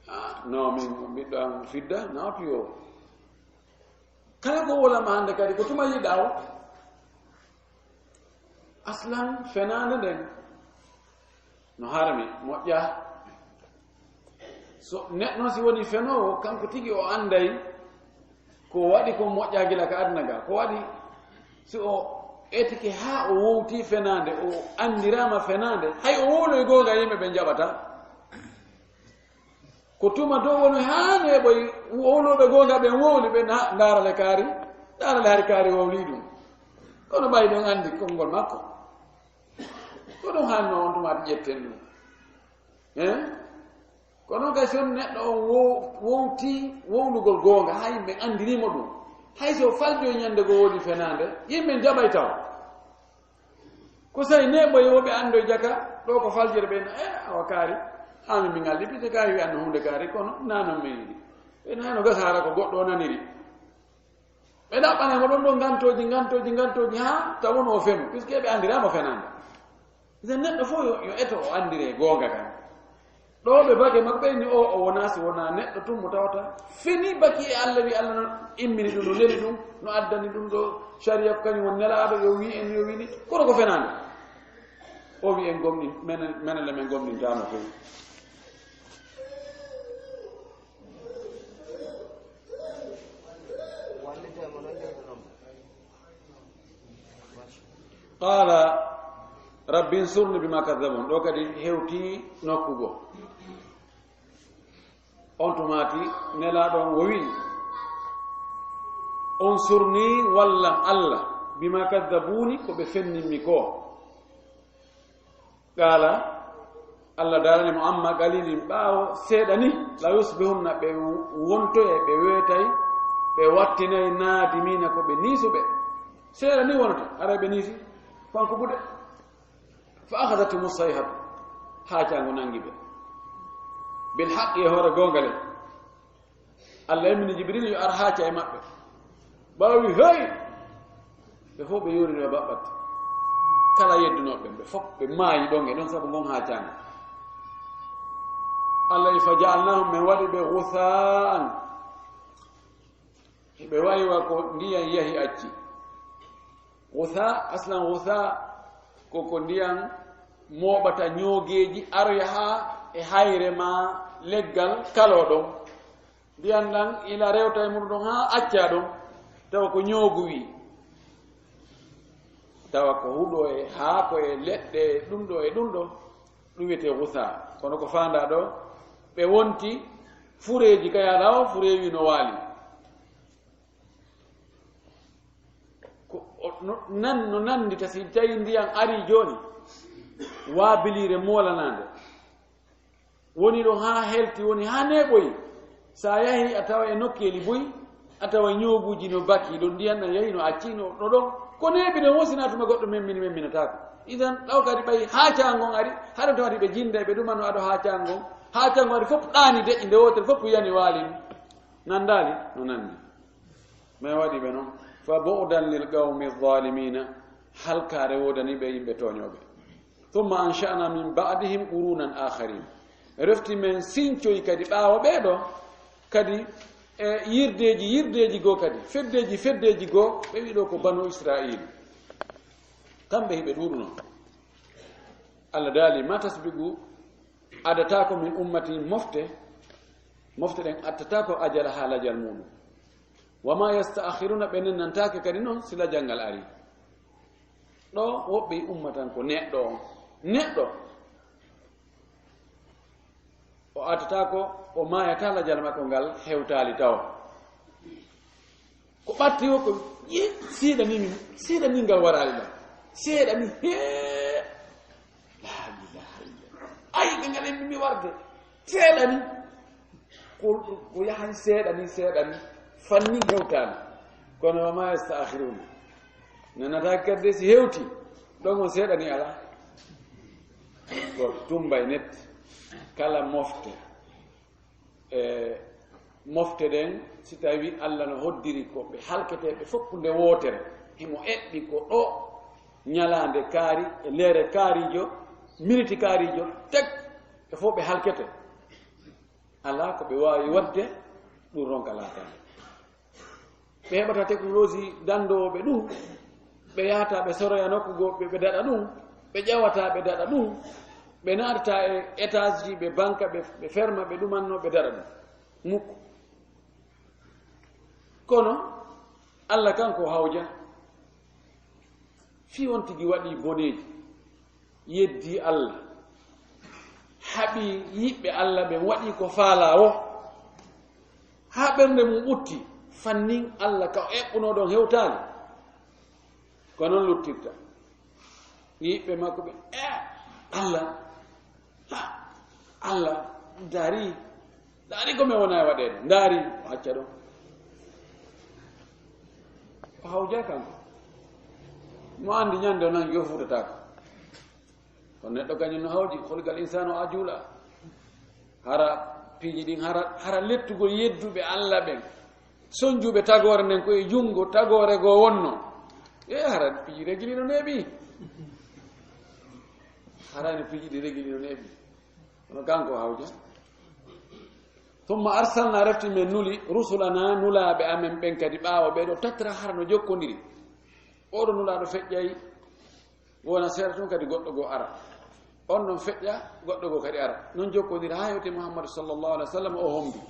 Ah, non, min, ɓiɗɗo am fidda, na piyo. Kala ko wolama hannde kadi, ko tuma yiɗa o. Aslan, fenaande nden no harmi, moƴƴa. So neɗɗo si woni fenoowo, kanko tigi o annday ko waɗi ko moƴƴa gila ka aduna ga. Ko waɗi si o etike haa o wowti fenaande, o anndiraama fenaande, hay o wowloy goonga yimɓe ɓe njaɓata. Ko tuma dow woni haa neeɓoy wowlooɓe goonga ɓen wowli ɓe na-, ndaarale kaari, ndaarale hari kaari wowli ɗum. Kono ɓay ɗon anndi konngol makko. Ko ɗum hanno on tumaati ƴetten ɗum. Eh? Kono kay si on neɗɗo on wow-, wowti wowlugol goonga, haa yimɓe anndiriimo ɗum. Hay so faljoy ñande goo woodi fenaande, yimɓe jaɓay taw. Ko sey neeɓoy wo ɓe anndoy jaka, ɗo ko faljere ɓe, e, awa kaari, haa min min ngalɗi, pite kaari wi'anno huunde kaari, kono naa non min yiɗi. Ɓe naa no gasa hara ko goɗɗo o naniri. Ɓe ɗaɓɓanay mo ɗon ɗon ngantooji, ngantooji, ngantooji, haa taw won o fenu, puisque ɓe anndiraama fenaande. Nden neɗɗo fof yo, yo eto o anndire goonga kan. Ɗo ɓe bake makko ɓe ni o, o wonaa si wonaa neɗɗo tun mo tawata fini baki e Allah, wi Allah non immini ɗum, no neli ɗum, no addani ɗum ɗo sariya ko kañum woni nelaaɗo, yo wi en, yo wini, kono ko fenaande. O wi en gomɗin, menen, menen le men gomɗintaama fof. Qala rabbi nsurni bima kazzabun. Ɗo kadi hewti nokku goo. On tumaati nelaaɗo on o wi'i, "Unsurni, wallam Allah, bima kazzabuni, ko ɓe fennimmi ko." Qala, Allah daalani mo, "Amma qalilin, ɓaawo seeɗa ni, la yusbihunna, ɓe wontoyay, ɓe weetay, ɓe wattinay nadimina, ko ɓe niisuɓe." Seeɗa ni wonata, haray ɓe niisi, fanko buɗe. Fa akhadhatuhum as-sayhatu, haacaango nangi ɓe. Bil haqqi, e hoore goonga le. Allah immini Jibril yo ar haaca e maɓɓe. Ɓaawi, hey! Ɓe fof ɓe yoori no baɓɓatti. Kala yeddunooɓe ɓe, ɓe fof ɓe maayi ɗon e ɗon sabu ngon haacaango. Allah wi, "Fa ja'alnahum", men waɗi ɓe ghutha'an. Ɓe wayi wa ko ndiyan yahi acci. Ghusa, aslan ghusa ko ko ndiyan mooɓata ñoogeeji, aroya haa e hayre maa leggal kaloo ɗon. Ndiyan ɗan ila rewta e mum ɗon haa acca ɗon, tawa ko ñoogu wi. Tawa ko huɗo e haako e leɗɗe e ɗum ɗo e ɗum ɗo, ɗum wiyetee ghusa. Kono ko faandaa ɗo, ɓe wonti fureeji ka yaaɗa o, fureewi no waali. Ko, o, no, nan, no nanndita si tawi ndiyan arii jooni, waabiliire moolanaande. Woni ɗo haa helti, woni haa neeɓoyi. Sa yahi a tawa e nokkeeli buy, a tawa ñooguuji no baki, ɗon ndiyan ɗan yahi no acci no, no ɗon. Ko neeɓi ɗon, wo si na tuma goɗɗo memmini, memminataako. Idan, ɗaw kadi ɓay haacaango ngon ari, haɗa tawati ɓe jinnda, ɓe ɗuma no aɗo haacaango ngon. Haacaango ari fof ɗaani deƴƴi, nde wootere fof yani waali. Nanndaali? No nanndi. Min waɗi ɓe non. Fa bu'dan lil qawmi zalimina. Halkaare woodani ɓe yimɓe tooñooɓe. Thumma ansha'na min ba'dihim qurunan akharin. Refti men sincoyi kadi ɓaawo ɓee ɗo, kadi e yirdeeji, yirdeeji goo kadi, feddeeji, feddeeji goo, ɓe wi'i ɗo ko Banu Isra'iil. Kamɓe hiɓe ɗuuɗuno. Allah daali, ma tasbiqu, adataako min ummati mofte, mofte ɗen attataako ajalaha lajal muuɗum. Wa ma yasta'khiruna, ɓe nennantaake kadi non si lajal ngal ari. Ɗo woɓɓe ummatan ko neɗɗo on. Neɗɗo. O attataako, o maayata lajal makko ngal hewtaali taw. Ko ɓatti o ko, ye, seeɗa ni min, seeɗa ni ngal waraali ɗam. Seeɗa ni, hee. La ilaha illallah. Ay, ɓe ngal en mi warde. Seeɗa ni. Ko, ko yahan seeɗa ni, seeɗa ni. Fanni hewtaali. Kono wa ma yasta'khiruna. Nanata kadde si hewti. Ɗon on seeɗa ni ala. Ko tumbay net. Kala mofte. E mofte ɗen, si tawi Allah no hoddiri ko ɓe halketeeɓe fof nde wootere, himo eɓɓi ko ɗo ñalaande kaari, e leere kaarijo, miniti kaarijo, tek, ɓe fof ɓe halkete. Alaa ko ɓe waawi waɗde, ɗum ronka laataade. Ɓe heɓata technologie danndoowo ɓe ɗum, ɓe yahata ɓe soroya nokku goo, ɓe, ɓe daɗa ɗum, ɓe ƴawata ɓe daɗa ɗum, ɓe naatata e étage ji, ɓe banka, ɓe, ɓe ferma, ɓe ɗumanno, ɓe daɗa ɗum. Mukku. Kono Allah kanko hawja, fii on tigi waɗi boneeji, yeddi Allah, haɓi yiɓɓe Allah ɓen, waɗi ko faalaa woo, haa ɓernde mum ɓutti, fannin Allah ka o eɓɓunoo ɗon hewtaali. Ko non luttirta. Yiɓɓe makko ɓe, "Eh, Allah, ah, Allah, ndaari, ndaari ko mi wona e waɗeede, ndaari, o acca ɗon." O hawja kanko. Mo andi ñande o nangi o fuutataako. Kono neɗɗo kañum no hawji, khuliqal insanu ajula. Hara piiji ɗin, hara, hara lettugol yedduɓe Alla ɓen. Sonjuɓe tagoore nden ko e junngo tagoore goo wonno. E hara piiji regili no neeɓi. Hara no piiji ɗi regili no neeɓi. Kono kanko hawja. Thumma arsalna, refti men nuli, rusulana, nulaaɓe amen ɓen kadi ɓaawo ɓee ɗoo, tatra, hara no jokkondiri. Oo ɗoo nulaaɗo feƴƴay, wona seeɗa tun kadi goɗɗo goo ara. On non feƴƴa, goɗɗo goo kadi ara. Non jokkondiri haa hewti Muhammadu sallallahu alaihi wasallam o hombi.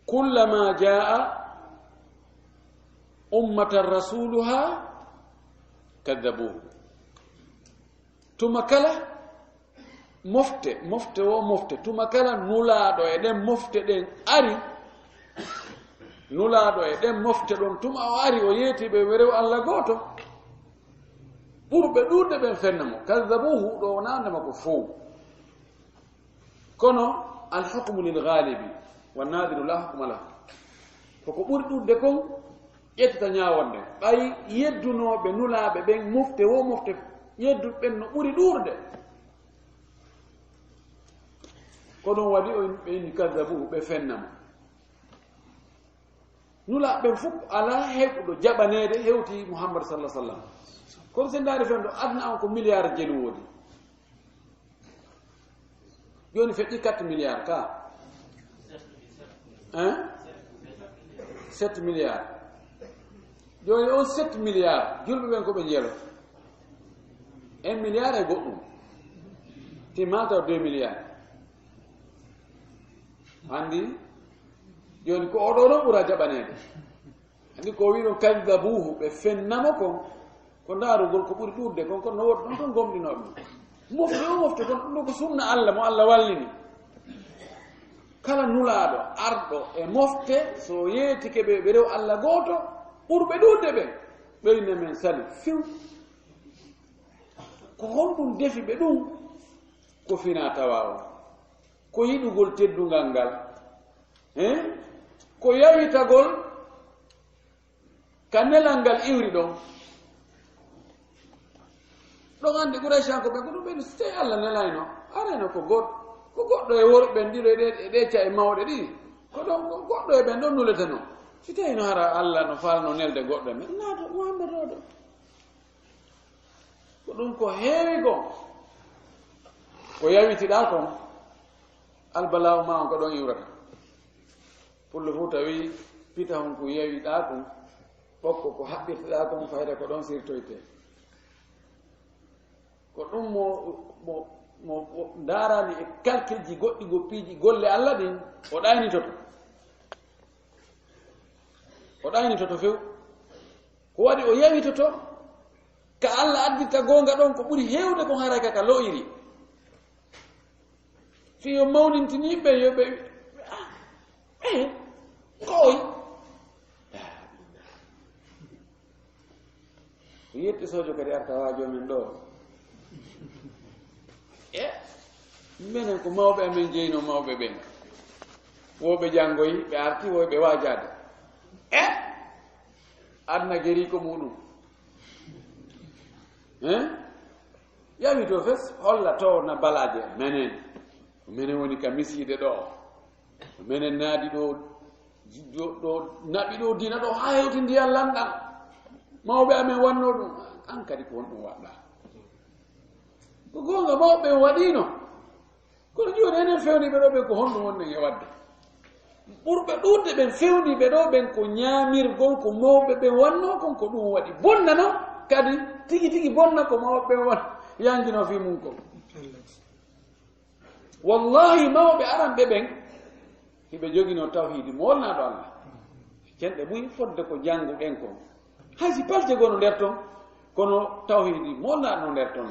Kullama jaa ummatan rasuluha kaddabuhu. Tuma kala mofte, mofte wo mofte, tuma kala nulaaɗo e ɗen mofte ɗen ari, nulaaɗo e ɗen mofte ɗon, tuma o ari, o yeeti ɓe werew Alla gooto, ɓurɓe ɗuuɗde ɓen fenna mo. Kaddabuhu ɗo wonaa ndema ko fow. Kono, al hukmu lil ghalibi, wa nadiru la hukma lahu. Koko ɓuri ɗuuɗde kon, ƴettata ñaawonde. Ɓay yeddunooɓe nulaaɓe ɓen, mofte wo mofte, yedduɓe ɓen no ɓuri ɗuuɗde. Ko ɗum waɗi o, ɓe inni kaddabuhu, ɓe fenna mo. Nulaaɓe ɓen fof alaa heɓuɗo jaɓaneede hewti Muhammad sallallahu alaihi wasallam. Kono sen ndaari fen ɗo, aduna on ko milliard jelu woodi. Jooni feƴƴi quatre milliards ka. Hein? Sept milliards. Jooni on sept milliards, julɓe ɓen ko ɓe njelo? Un milliard e goɗɗum. Timma taw deux milliards. Anndi, jooni ko oɗo ɗon ɓura jaɓaneede. Anndi ko o wi'i ɗon, kaddabuhu, ɓe fennamo kon, ko ndaarugol ko ɓuri ɗuuɗde kon, kono no woodi ɗon ton gomɗinooɓe mo. Mofte o mofte kon, ɗum ɗo ko sunna Alla mo Alla wallini. Kala nulaaɗo arɗo e mofte, so yeetike ɓe, ɓe rew Alla gooto, ɓurɓe ɗuuɗde ɓe, ɓeyne men sali few. Ko honɗum defi ɓe ɗum? Ko fina tawa on. Ko yiɗugol teddungal ngal. Hein? Ko yawitagol ka nelal ngal iwri ɗon. Ɗon anndi Qurayshankooɓe ko ɗum ɓe, so tawi Alla nelayno, arayno ko goɗ-, ko goɗɗo e worɓe ɓen ɗiɗo e ɗe, e ɗe ca'e mawɗe ɗiɗi. Ko ɗon, ko goɗɗo e ɓen ɗon nuletenoo. Si tawii no hara Alla no faalno nelde goɗɗo e men, naato Muhammad o ɗo. Ko ɗum ko heewi kon. Ko yawitiɗaa kon, albalaawo ma on ko ɗon iwrata. Pullo fof tawi pita hon ko yawiɗaa kon, ɓokko ko haɓɓirteɗaa kon, fayda ko ɗon sirtoytee. Ko ɗum mo, mo, mo, mo ndaarani e kalkilji goɗɗi, goppiiji golle Alla ɗin, o ɗaynitoto. O ɗaynitoto few. Ko waɗi o yawitoto ka Alla additta goonga ɗon ko ɓuri heewde kon haray ka ka lo'iri. Fii yo mawnintini yimɓe, yo ɓe, ah, eh, ko oy? Ko yetti sojo kadi arta waajo men ɗo. E, minen ko mawɓe amen jeyno mawɓe ɓen. Wo ɓe janngoyi, ɓe arti, wo ɓe waajaade. E, aduna geri ko muɗum. Hein? Yawi to fes, holla to na balaje menen. Menen woni ka misiide ɗo. Menen naadi ɗo, ɗo, ɗo, naɓi ɗo dina ɗo, haa hewti ndiyan lanɗan. Mawɓe amen wanno ɗum. An kadi ko honɗum waɗɗa? Ko goonga, mawɓe ɓen waɗino. Kono jooni enen fewniiɓe ɗo ɓen ko honɗum wonɗen e waɗde? Ɓurɓe ɗuuɗde ɓen fewniiɓe ɗo ɓen ko ñaamirgol ko mawɓe ɓen wanno kon, ko ɗum waɗi. Bonnano kadi, tigi tigi bonna ko mawɓe ɓen wan-, yanjino fii mum kon. Wallahi, mawɓe aranɓe ɓen, hiɓe joginoo tawhiidi mo wonnaaɗo Allah. Cenɗe buy fodde ko jannguɗen kon. Hay si palce goo no nder ton, kono tawhiidi mo wonnaaɗo no nder ton.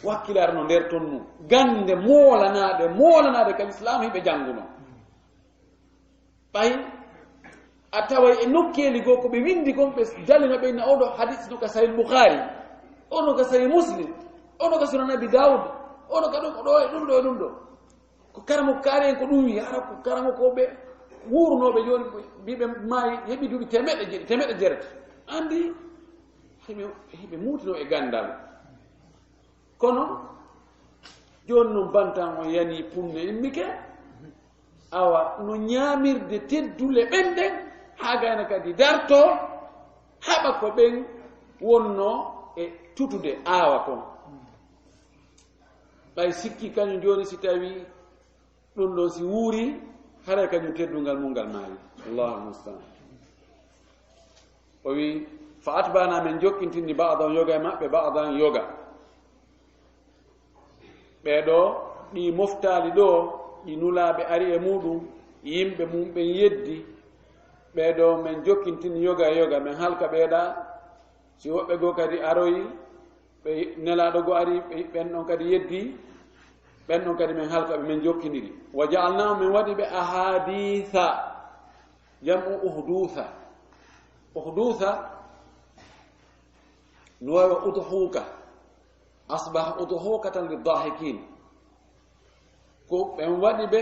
Wakkilaare no nder ton nu. Gannde moolanaade, moolanaade ka Lislaam hiɓe janngunoo. Ɓay a taway e nokkeeli goo ko ɓe winndi kon, ɓe dalino ɓe, na oɗo hadis no ka Sahih Bukhari, ono ka Sahih Muslim, ono ka Sunan Abi Dawud, ono ka ɗum, ɗo e ɗum ɗo e ɗum ɗo. Ko karamoko kaari en ko ɗum wi, hara ko karamokooɓe Wuurnooɓe jooni, mbiɓe maayi, heɓi duuɓi teemeɗɗe jeɗɗi, teemeɗɗe jeetati. Anndi, heɓe, heɓe muutinoo e ganndal. Kono, jooni noon bantan on yanii punne immike, awa no ñaamirde teddule ɓen ɗen, haa gayna kadi dartoo, haɓa ko ɓen wonnoo e tutude aawa kon. Ɓay sikki kañum jooni si tawii ɗum ɗon si wuuri, haray kañum teddungal mum ngal maayi. Allahu mustaan. O wi, "Fa atba'na, men jokkintini ba'dahum yoga e maɓɓe, ba'dan yoga." Ɓee ɗoo, ɗi moftaali ɗoo, ɗi nulaaɓe ari e muɗum, yimɓe mum ɓen yeddi. Ɓee ɗoo, men jokkintini yoga e yoga, men halka ɓee ɗaa. Si woɓɓe goo kadi aroyi, ɓe nelaaɗo goo ari, ɓe, ɓen ɗon kadi yeddi, ɓen ɗon kadi men halka ɓe, men jokkindiri. "Wa ja'alnahum", men waɗi ɓe "ahaditha", jam'u uhdusa. Uhdusa, no wawi udhuka. "Asbaha udhukatan lidhahikin." Ko ɓen waɗi ɓe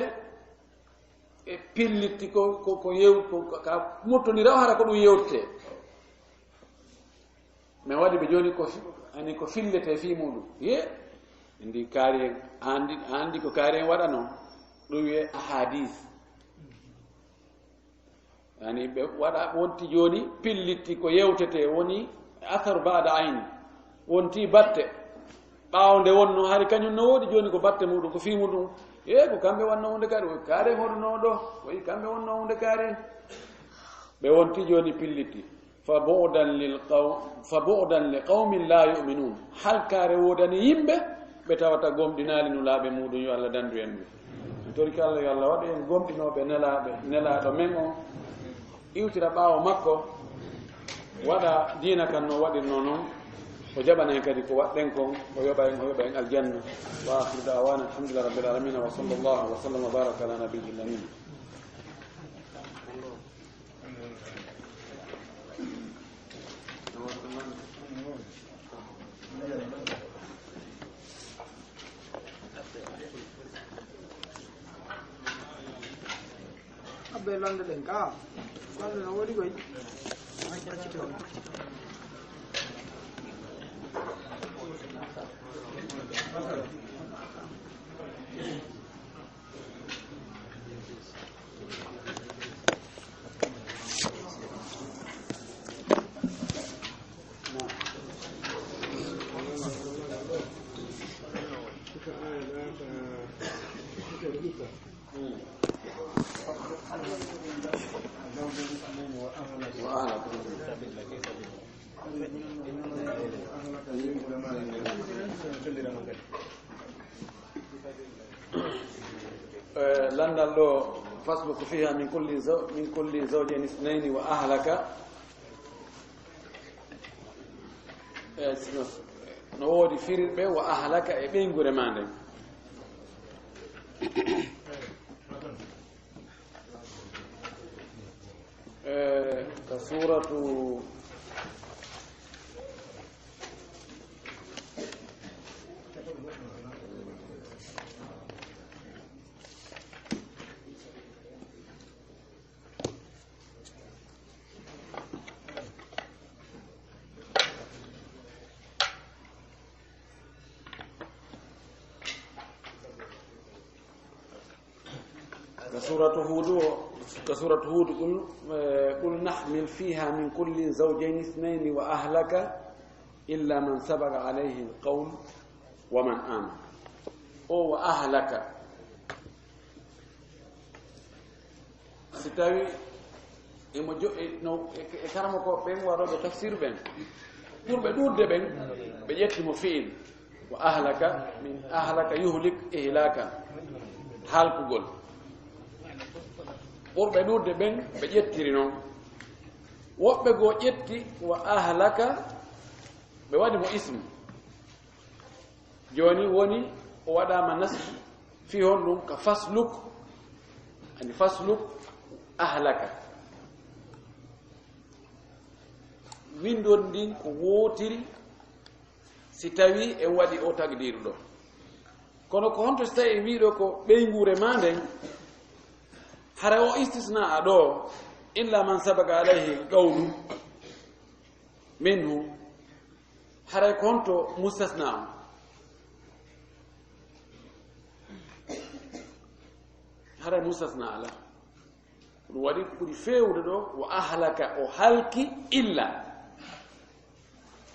e pillitti ko, ko, ko yew-, ko, ko, ka mottondira o hara ko ɗum yewtete. Men waɗi ɓe jooni ko fi-, ani ko fillete fii muɗum. Ye, ndi kaari en, andi, andi ko kaari en waɗa noon. Ɗum wiye ahadis. Yani ɓe waɗa, wonti jooni pillitti ko yewtete, woni athar ba'da ayn. Wonti batte. Ɓaawo nde wonno, hari kañum no woodi, jooni ko batte muɗum, ko fii muɗum. E ko kamɓe wonno hunde kaari, o kaari hoɗuno ɗo, o yi kamɓe wonno hunde kaari. Ɓe wonti jooni pillitti. "Fa bu'dan lil qaw-, fa bu'dan li qawmin la yu'minun." Halkaare woodani yimɓe ɓe tawata gomɗinaali nulaaɓe muɗum, yo Allah dandu en ɓe. En torike Allah, yo Allah waɗu en gomɗinooɓe nelaaɓe, nelaaɗo men on, iwtira ɓaawo makko, waɗa diina kan no waɗirnoo non, o jaɓana en kadi ko waɗɗen kon, o yoɓa en, o yoɓa en aljanna. Wa akhiru da'wana alhamdulillahi rabbil alamin, wa sallallahu wa sallam wa baraka ala nabiyyil amin. Abbe lande ɗen ka. Lande no woodi koy. Eh, landal ɗo, "Fasluk fiha min kulli zaw-, min kulli zawjayni isnayni wa ahlaka." Eh, no, no woodi firirɓe, "wa ahlaka", e ɓeynguure ma nden. Eh, ka suuratu, ka suuratu Huudu o, ka suuratu Huudu, "Qul, eh, qul nahmil fiha min kulli zawjayni ithnayni wa ahlaka illa man sabaqa alayhi alqawl wa man aman." O wa ahlaka. Si tawi emo jo-, e, no, e, e karamoko ɓen waɗooɓe tafsir ɓen, ɓurɓe ɗuuɗde ɓen, ɓe ƴetti mo fi'il. Wa ahlaka, min ahlaka yuhlik ihlakan. Halkugol. Ɓurɓe ɗuuɗde ɓen, ɓe ƴettiri non. Woɓɓe goo ƴetti wa ahlaka, ɓe waɗi mo ism. Jooni woni o waɗaama nasb fii honɗum? Ka fasluk, ani fasluk ahlaka. Winndol ndin ko wootiri si tawii en waɗi o takdiiru ɗo. Kono ko honto si tawii en wii ɗo ko ɓeynguure maa nden, Haray o istisna a ɗo, illa man sabaqa alayhi alqawlu minhu. Haray ko honto mustasna on? Haray mustasna ala. Ɗum waɗi ko ɓuri feewde ɗo, wa ahlaka, o halki, illa.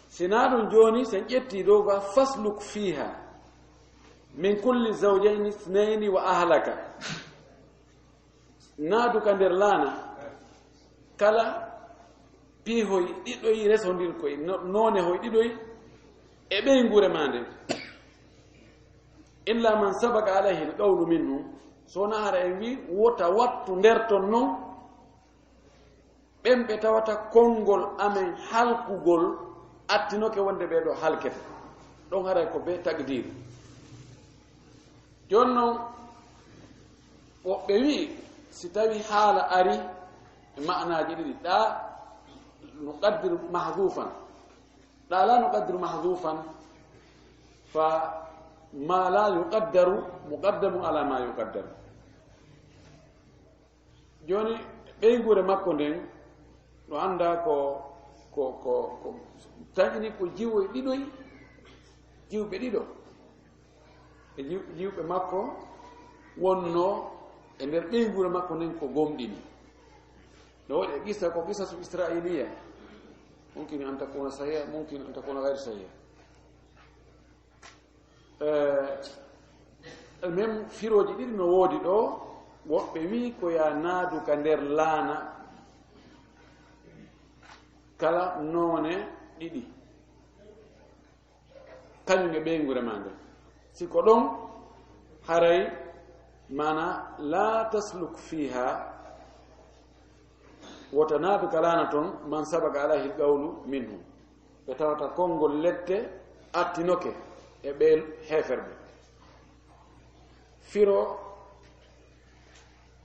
Si na ɗum jooni, sen ƴetti ɗo ga, fasluk fiha min kulli zawjayni isnayni wa ahlaka. Naadu ka nder laana, kala piihoy ɗiɗoy resondirkoy, no-, noone hoy ɗiɗoy e ɓeynguure maa nden. Illa man sabaqa alayhi alqawlu minhum, so na hara en wi wota wattu nder ton non, ɓen ɓe tawata konngol amen halkugol attinoke wonde ɓee ɗo halkete. Ɗon haray ko bee taqdir. Jooni non, woɓɓe wi'i, si tawi haala ari e ma'anaaji ɗiɗi, ɗa nuqaddiru mahdhufan, ɗa la nuqaddiru mahdhufan, fa ma la yuqaddaru muqaddamu ala ma yuqaddaru. Jooni, ɓeynguure makko nden, no anndaa ko, ko, ko, ko taƴini ko jiwoy ɗiɗoy, jiwɓe ɗiɗo. E jiw-, jiwɓe makko wonnoo e nder ɓeynguure makko nden ko gomɗini. No waɗi e qissa, ko qisasu Israiliya. Mumkin an takuna sahiha, mumkin an takuna ghayr sahiha. Eh, même firooji ɗiɗi no woodi ɗo, woɓɓe wi'i ko ya naadu ka nder laana kala noone ɗiɗi. Kañum e ɓeynguure maa nden. Si ko ɗon, haray maana, la tasluk fiha, wota naatu ka laana ton, man sabaqa alayhi alqawlu minhum. Ɓe tawata konngol lette attinoke e ɓee heeferɓe. Firo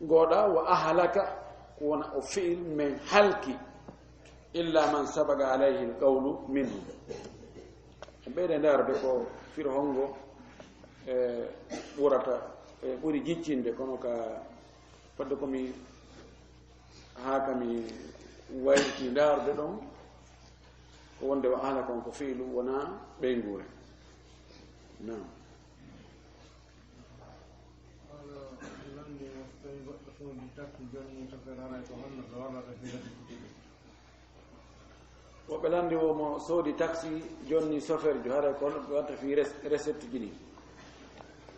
gooɗa wa ahlaka, ko wona o fi'il men halki, illa man sabaqa alayhi alqawlu minhum. En ɓeyde ndaarde ko firo hongo, e, ɓurata, e, ɓuri jiccinde, kono ka fadde ko mi haa ka mi wayliti ndaarde ɗon, ko wonde wa ahlaka on ko fi'lu, wona ɓeynguure. Naam. Wala lanndi mo so tawi goɗɗo soodi taxi, jonni chauffeur haray ko honno ɓe warrata fii recette ji ɗin? Woɓɓe lanndi wo mo soodi taxi, jonni chauffeur jo, haray ko honno ɓe watta fii res-, recette ji ɗin?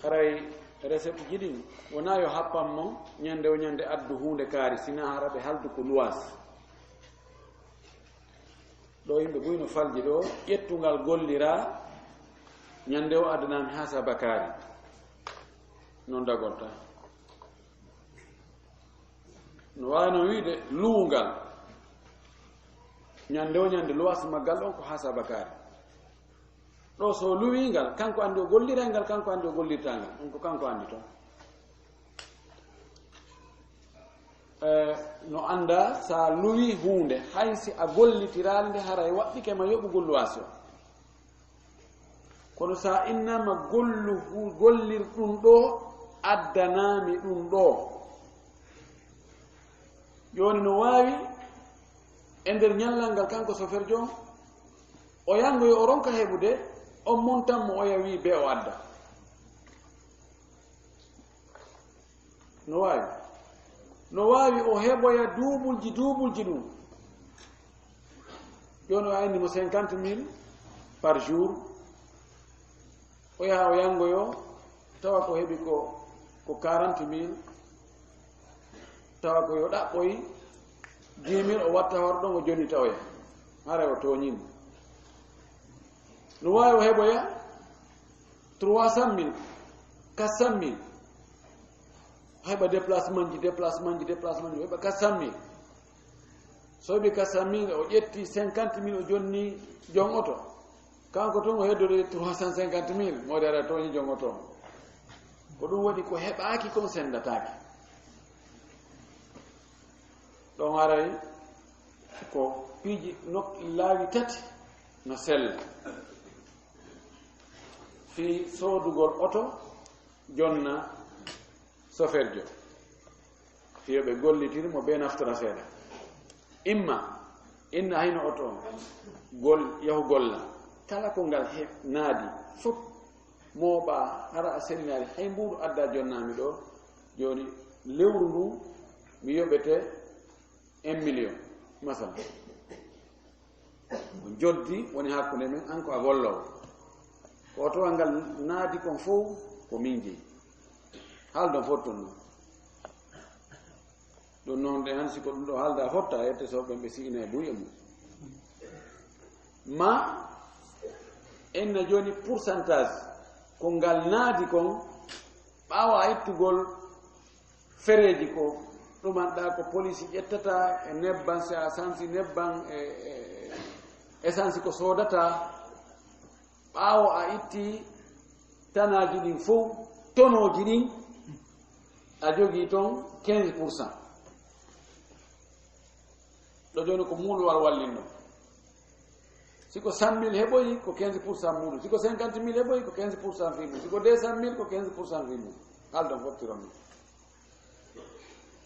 Haray recette ji ɗin, wonaa yo happan mo ñande o ñande addu huunde kaari, sinaa hara ɓe haldu ko luwaas. Ɗo yimɓe buy no falji ɗo, ƴettungal golliraa, ñande o addanaami hasaba kaari. Non dagorta. No waawi noon wiide luwungal. Ñande o ñande luwaas maggal ɗon ko hasaba kaari. Ɗo so luwii ngal, kanko anndi o golliray ngal, kanko anndi o gollirtaa ngal. Ɗum ko kanko anndi toon. Eh, no anndaa so a luwii huunde, hay si a gollitiraali nde, haray waɗɗike ma yoɓugol luwaas o. Kono so a innaama gollu, hu-, gollir ɗum ɗo, addanaami ɗum ɗo. Jooni no waawi e nder ñallal ngal kanko chauffeur jo, o yanngoyo o ronka heɓude, on montan mo oya wii bee o adda. No waawi. No waawi o heɓoya duubulji, duubulji ɗum. Jooni o anni mo cinquante mille par jour. O yaha o yanngoyo, tawa ko heɓi ko, ko quarante mille. Tawa ko yo ɗaɓɓoy dix mille, o watta hoto ɗon o jonnita oya. Haray o tooñii mo. No waawi o heɓoya trois cent mille, quatre cent mille. Heɓa déplacement ji, déplacement ji, déplacement ji, heɓa quatre cent mille. So heɓi quatre cent mille, o ƴetti cinquante mille, o jonni jon oto. Kanko tun o heddori trois cent cinquante mille, mo dara tooñi jon oto. Ko ɗum waɗi ko heɓaaki kon senndataake. Ɗon haray ko piiji nok-, laawi tati no sella. Fii soodugol oto, jonna sofeerjo. Yo ɓe gollitir mo bee naftora seeɗa. Imma, inna hayno oto on gol, yahu golla. Kala ko ngal he-, naadi fof, mooɓa, hara a sellinaali hay mbuuɗu adda jonnaami ɗo. Jooni, lewru ndu, mi yoɓete un million, masala. Ko joddi woni hakkunde men, an ko a golloowo. Ko otowal ngal naadi kon fof, ko min jeyi. Haaldon fof toon non. Ɗum noon, ɗe han, si ko ɗum ɗo haalda fotta, yette so ɓen ɓe si'ina e buy e mum. Ma, en na jooni pourcentage, ko ngal naadi kon, ɓaawo a ittugol fereeji ko ɗumanɗa ko police ƴettata e nebban, si a sansi nebban e, e essence ko soodata, ɓaawo a itti tanaaji ɗin fof, tonooji ɗin, a jogii ton quinze pour cent. Ɗo jooni ko muuluwal wallinno. Si ko cent mille heɓoyi, ko quinze pour cent muuɗum. Si ko cinquante mille heɓoyi, ko quinze pour cent fii mum. Si ko deux cent mille, ko quinze pour cent fii mum. Haaldon fof tiron ɗum.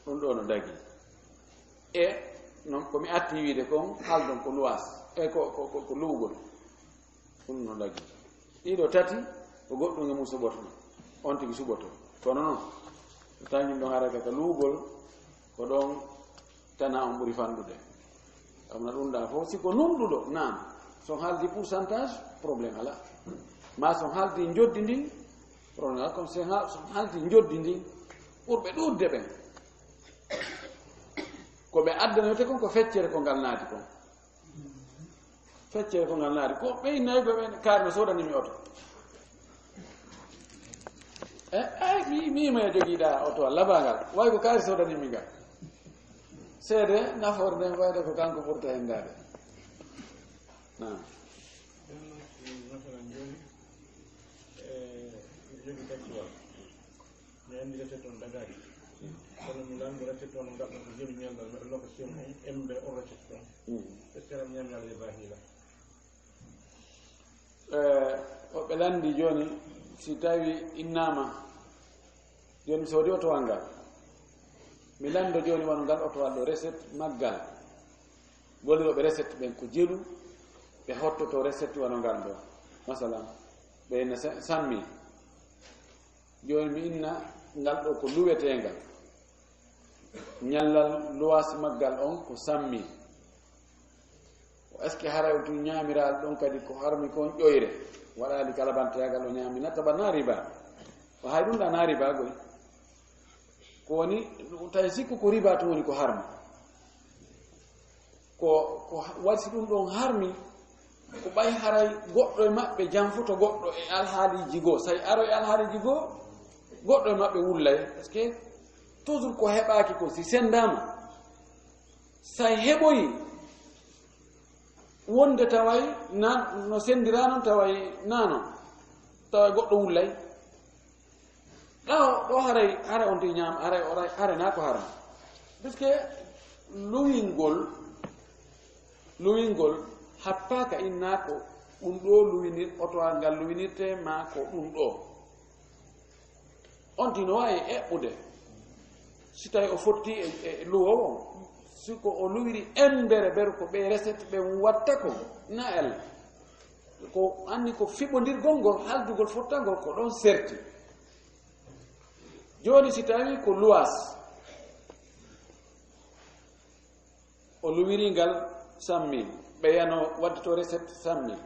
Ɗum ɗo no dagi. E non ko mi atti wiide kon, haaldon ko luwaas. E ko, ko, ko, ko luwugol. Ɗum no dagi. Ɗiɗo tati, ko goɗɗum e mum suɓoto. On tigi suɓoto. Kono non, so tawi ɗum ɗon araka ka luwugol, ko ɗon tana on ɓuri fanɗude. Amna ɗum ɗa fof, si ko nunɗuɗo, naam. So haaldi pourcentage, problème alaa. Ma so haaldi njoddi ndin, problème alaa. Comme so ha-, so haaldi njoddi ndin, ɓurɓe ɗuuɗde ɓen, ko ɓe addanoyte kon ko feccere ko ngal naati kon. Feccere ko ngal naati. Ko ɓe nayi ko ɓe kaari no soodani mi oto. E, ay, mi, mi ma jogiiɗa oto labangal. Way ko kaari soodani mi ngal. Seede nafoore nden fayda ko kanko ɓurta henndaade. Naam. Ɗum noon, si masalan jooni, e, mi jogi taxiwal. Mi anndi recette on dagaaki. Kono mi lanndo recette on ngal ɗon ko jelu ñalngal, mbeɗa loka seen on, embe on recette on. Mm. Est-ce que aɗa ñaami Allah e bahila? Eh, o ɓe lanndi jooni, si tawi innaama, jooni mi soodi otowal ngal. Mi lanndo jooni wano ngal otowal ɗo recette maggal. Gollirooɓe recette ɓen ko jelu, ɓe hottoto recette wano ngal ɗo. Masalan, ɓe na sa-, sammi. Jooni mi inna ngal ɗo ko luweteengal. Ñallal luwaas maggal on ko sammi. Est-ce que haray o tun ñaamiraali ɗon kadi ko harmi kon ƴoyre? Waɗaali kala banteyaagal o ñaami na taba na riba. O hay ɗum ɗa na riba goy. Ko woni, tawi sikku ko riba tun woni ko harmi. Ko, ko ha-, waɗi si ɗum ɗon harmi, ko ɓay haray goɗɗo e maɓɓe janfoto goɗɗo e alhaaliiji goo. Say aro e alhaaliiji goo, goɗɗo e maɓɓe wullay. Parce que toujours ko heɓaaki ko si senndaama. Say heɓoyi wonde taway na, no senndira non taway na non. Taway goɗɗo wullay. Ɗo, ɗo haray, haray on ti ñaam, haray, haray, haray na ko haram. Parce que luwingol, luwingol happaaka inna ko ɗum ɗo luwinir, oto ngal luwinirte ma ko ɗum ɗo. On ti no waawi eɓɓude. Si tawi o fotti e, e luwoowo on, si ko o luwiri embere ɓer ko ɓe recette ɓe watta ko, na el. Ko anni ko fiɓondirgol ngol, haldugol fottangol ko ɗon serti. Jooni si tawi ko luwaas, o luwiri ngal cent mille, ɓe yano wadde to recette cent mille.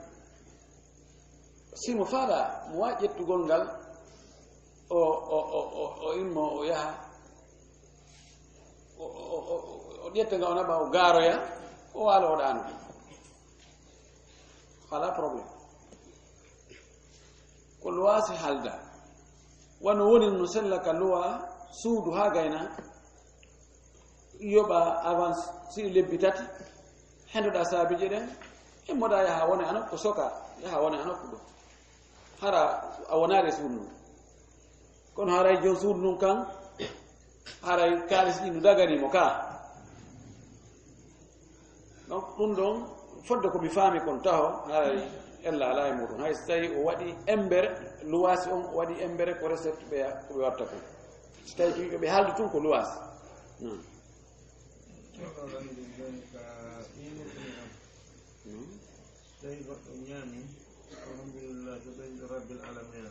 Si mo faala, mo waawi ƴettugol ngal, o, o, o, o, o immo, o yaha, o, o, o, o, o ƴetta ngal, o naɓa, o gaaroya, o waalo, o ɗaano. Alaa problème. Ko luwaasi haalda. Wano woni no sella ka luwa suudu haa gayna, yoɓa avance si lebbi tati, hendoɗa saabiiji ɗen, immoɗa yaha wone a nokku soka, yaha wone a nokku ɗo. Hara a wonaare suudu ndun. Kono haray jon suudu ndun kan, haray kaalis ɗin no dagani mo ka. Donc, ɗum ɗon, fodde ko mi faami kon taho, haray ella alaa e muɗum. Hay so tawi o waɗi embere, luwaasi on o waɗi embere ko recette ɓe, ko ɓe watta kon. So tawi ko ɓe haaldi tun ko luwaasi. Naam. Oɗo lanndi jooni ka iilirɗum en. Naam. Tawi goɗɗo ñaami, alhamdulillah, so tawi ɗo Rabbil Alamina.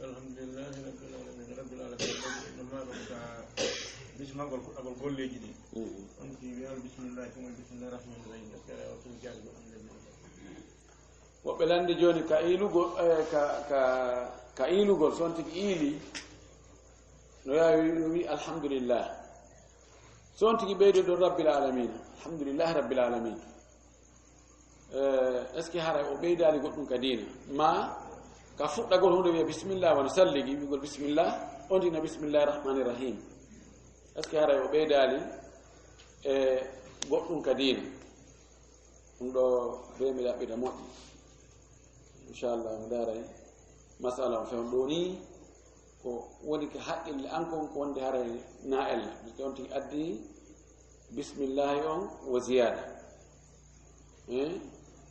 Alhamdulillahi Rabbil Alamina, Rabbil Alamina. No maa ɗum ka bismagol fuɗɗagol golleeji ɗi. Mhm. On ki wi'al bismillah, ko mo bismillah rahman rahim. Est-ce que o tun jaari ɗum annde ɗum? Woɓɓe lanndi jooni ka iilugol, eh, ka, ka, ka iilugol, so on tigi iili, no yaawi, no wi'i, "Alhamdulillah." So on tigi ɓeydo ɗo Rabbil Alamina, "Alhamdulillah Rabbil Alamina." Eh, est-ce que haray o ɓeydaali goɗɗum ka diina? Ma ka fuɗɗagol huunde wi'a, "Bismillah," wano salligi, wi'ugol, "Bismillah," on tigi na, "Bismillahi rahmani rahim." Est-ce que haray o ɓeydaali, eh, goɗɗum ka diina? Ɗum ɗo bee mi ɗaɓɓita moƴƴi. Inchallah, mi daaray masala on fewn ɗo ni. Ko woni ko haqqille an kon ko wonde haray na ella. Mi on tigi addi bismillahi on wo ziyaada. Eh?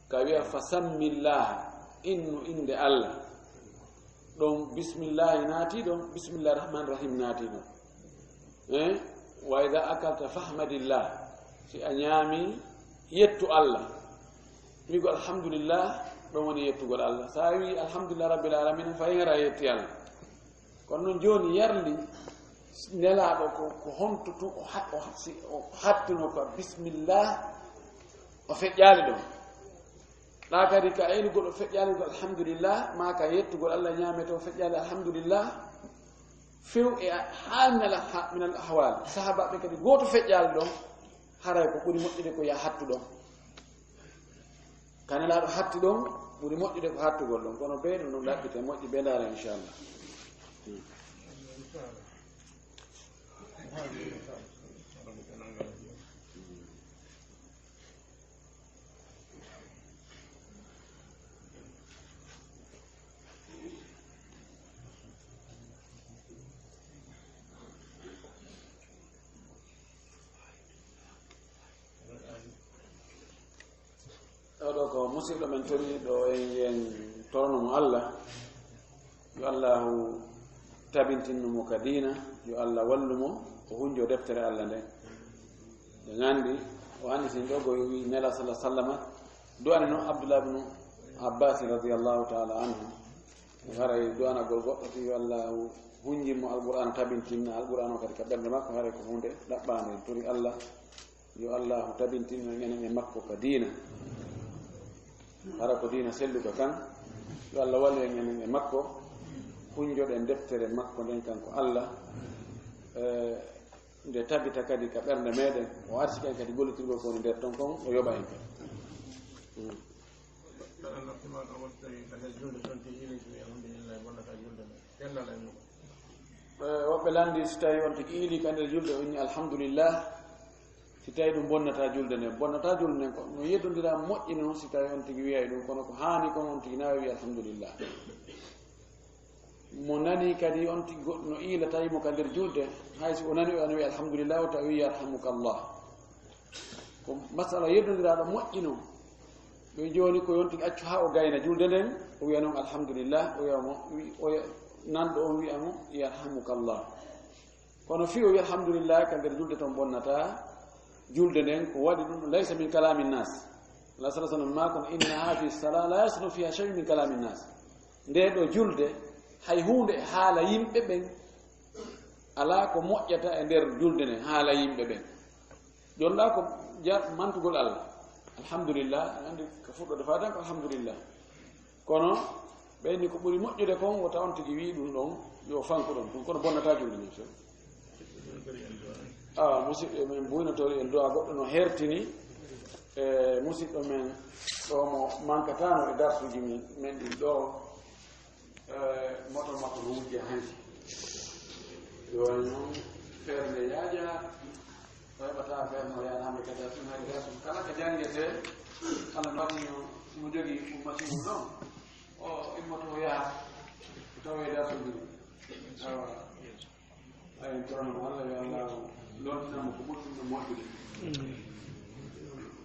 Ka wi'a fa sammillaha, innu innde Allah. Ɗon bismillahi naati ɗon, bismillahi rahmani rahim naati ɗon. Eh? Wa idha akalta fahmadillah. Si a ñaami, yettu Allah. Wi'ugol alhamdulillah, ɗon woni yettugol Allah. Sa wi'i alhamdulillah rabbil alamin, fa hara yetti Allah. Kono non jooni yarli nelaaɗo ko, ko honto tun o ha-, o ha-, si o hattuno ko bismillah, o feƴƴaali ɗon. Ɗa kadi ka eelugol o feƴƴaali ko alhamdulillah, ma ka yettugol Allah ñaamete o feƴƴaali alhamdulillah. Few e a-, hal min al-, ha-, min al ahwal. Sahaabaaɓe kadi gooto feƴƴaali ɗon, haray ko ɓuri moƴƴude ko ya hattu ɗon. Ka nelaaɗo hatti ɗon, ɓuri moƴƴude ko hattugol ɗon. Kono bee ɗum ɗum ɗaɓɓite moƴƴi bee ndaara inchallah. Oɗo ko musidɗo men toriiɗo en, yen torono mo Allah. Yo Allahu tabintinno mo ka diina, yo Allah wallu mo, o hunjo deftere Allah nden. Nde nganndi, o anndi sin ɗo ko wi Nela sallallahu alaihi wasallam, du'ani no Abdullah ibn Abbas radiyallahu ta'ala anhu. Haray du'anagol goɗɗo fi yo Allahu hunjin mo Alqur'an, tabintinna Alqur'an o kadi ka ɓernde makko, haray ko hunde ɗaɓɓaande, en tori Allah. Yo Allahu tabintin en enen e makko ka diina. Hara ko diina selluka kan. Yo Allah wallu en enen e makko. Hunjoɗen deftere makko nden kanko Allah. Eh, nde tabita kadi ka ɓernde meɗen. O arsika en kadi gollitirgol ko woni nder ton kon, o yoɓa en kadi. Mm. Kala nafti ma ɗo woni tawi ka nder julde sonti ilinki wi alhamdulillah, bonnata julde nde. Kellal e muɗum. Eh, woɓɓe lanndi, si tawi on tigi iili ka nder julde, o inni alhamdulillah, si tawi ɗum bonnata julde nden, bonnata julde nden, ko no yeddondira moƴƴi noon, si tawi on tigi wiyay ɗum, kono ko haani kon on tigi na wi'i alhamdulillah. Mo nani kadi on tigi goɗɗo no iila tawi mo ka nder julde, hay si o nani o ana wi'i alhamdulillah, o tawi yarhamukallah. Ko masala yeddondiraaɗo moƴƴi noon. Ɓe jooni ko yonti accu haa o gayna julde nden, o wiya noon alhamdulillah, o wiya mo, wi-, o wiya, nanɗo on wiya mo, yarhamukallah. Kono fii o wiya alhamdulillah, ka nder julde ton bonnata julde nden, ko waɗi ɗum, laysa min kalami nnas. Allah sallallahu alaihi wasallam maa kono, inna hadhihi salah la yasluhu fiha shay'un min kalami nnas. Nde ɗo julde, hay huunde e haala yimɓe ɓen alaa ko moƴƴata e nder julde nden, haala yimɓe ɓen. Jonɗa ko ja-, mantugol Allah. Alhamdulillah, aɗa anndi ko fuɗɗode faadan ko alhamdulillah. Kono ɓe inni ko ɓuri moƴƴude kon, wota on tigi wi'i ɗum ɗon, yo fanku ɗon. Ɗum kono bonnata julde nden, so. Ah, musidɓe men, buynotori en du'a goɗɗo no hertini, e musidɗo men ɗo mo mankatano e darsuji men, men ɗin ɗo. Eh, moto makko no wujja hanki. Yo woni noon feere nde yaaja, o heɓata feere no yaana hannde kadi, tun hay gasum kala ko janngetee, kala mbaɗi no mo jogii ummati mum ɗon, o immoto o yaha, o tawa e darsude. Awa. Ay, kono Allah, yo Allah lontinamo ko ɓuri ɗum ɗo moƴƴude.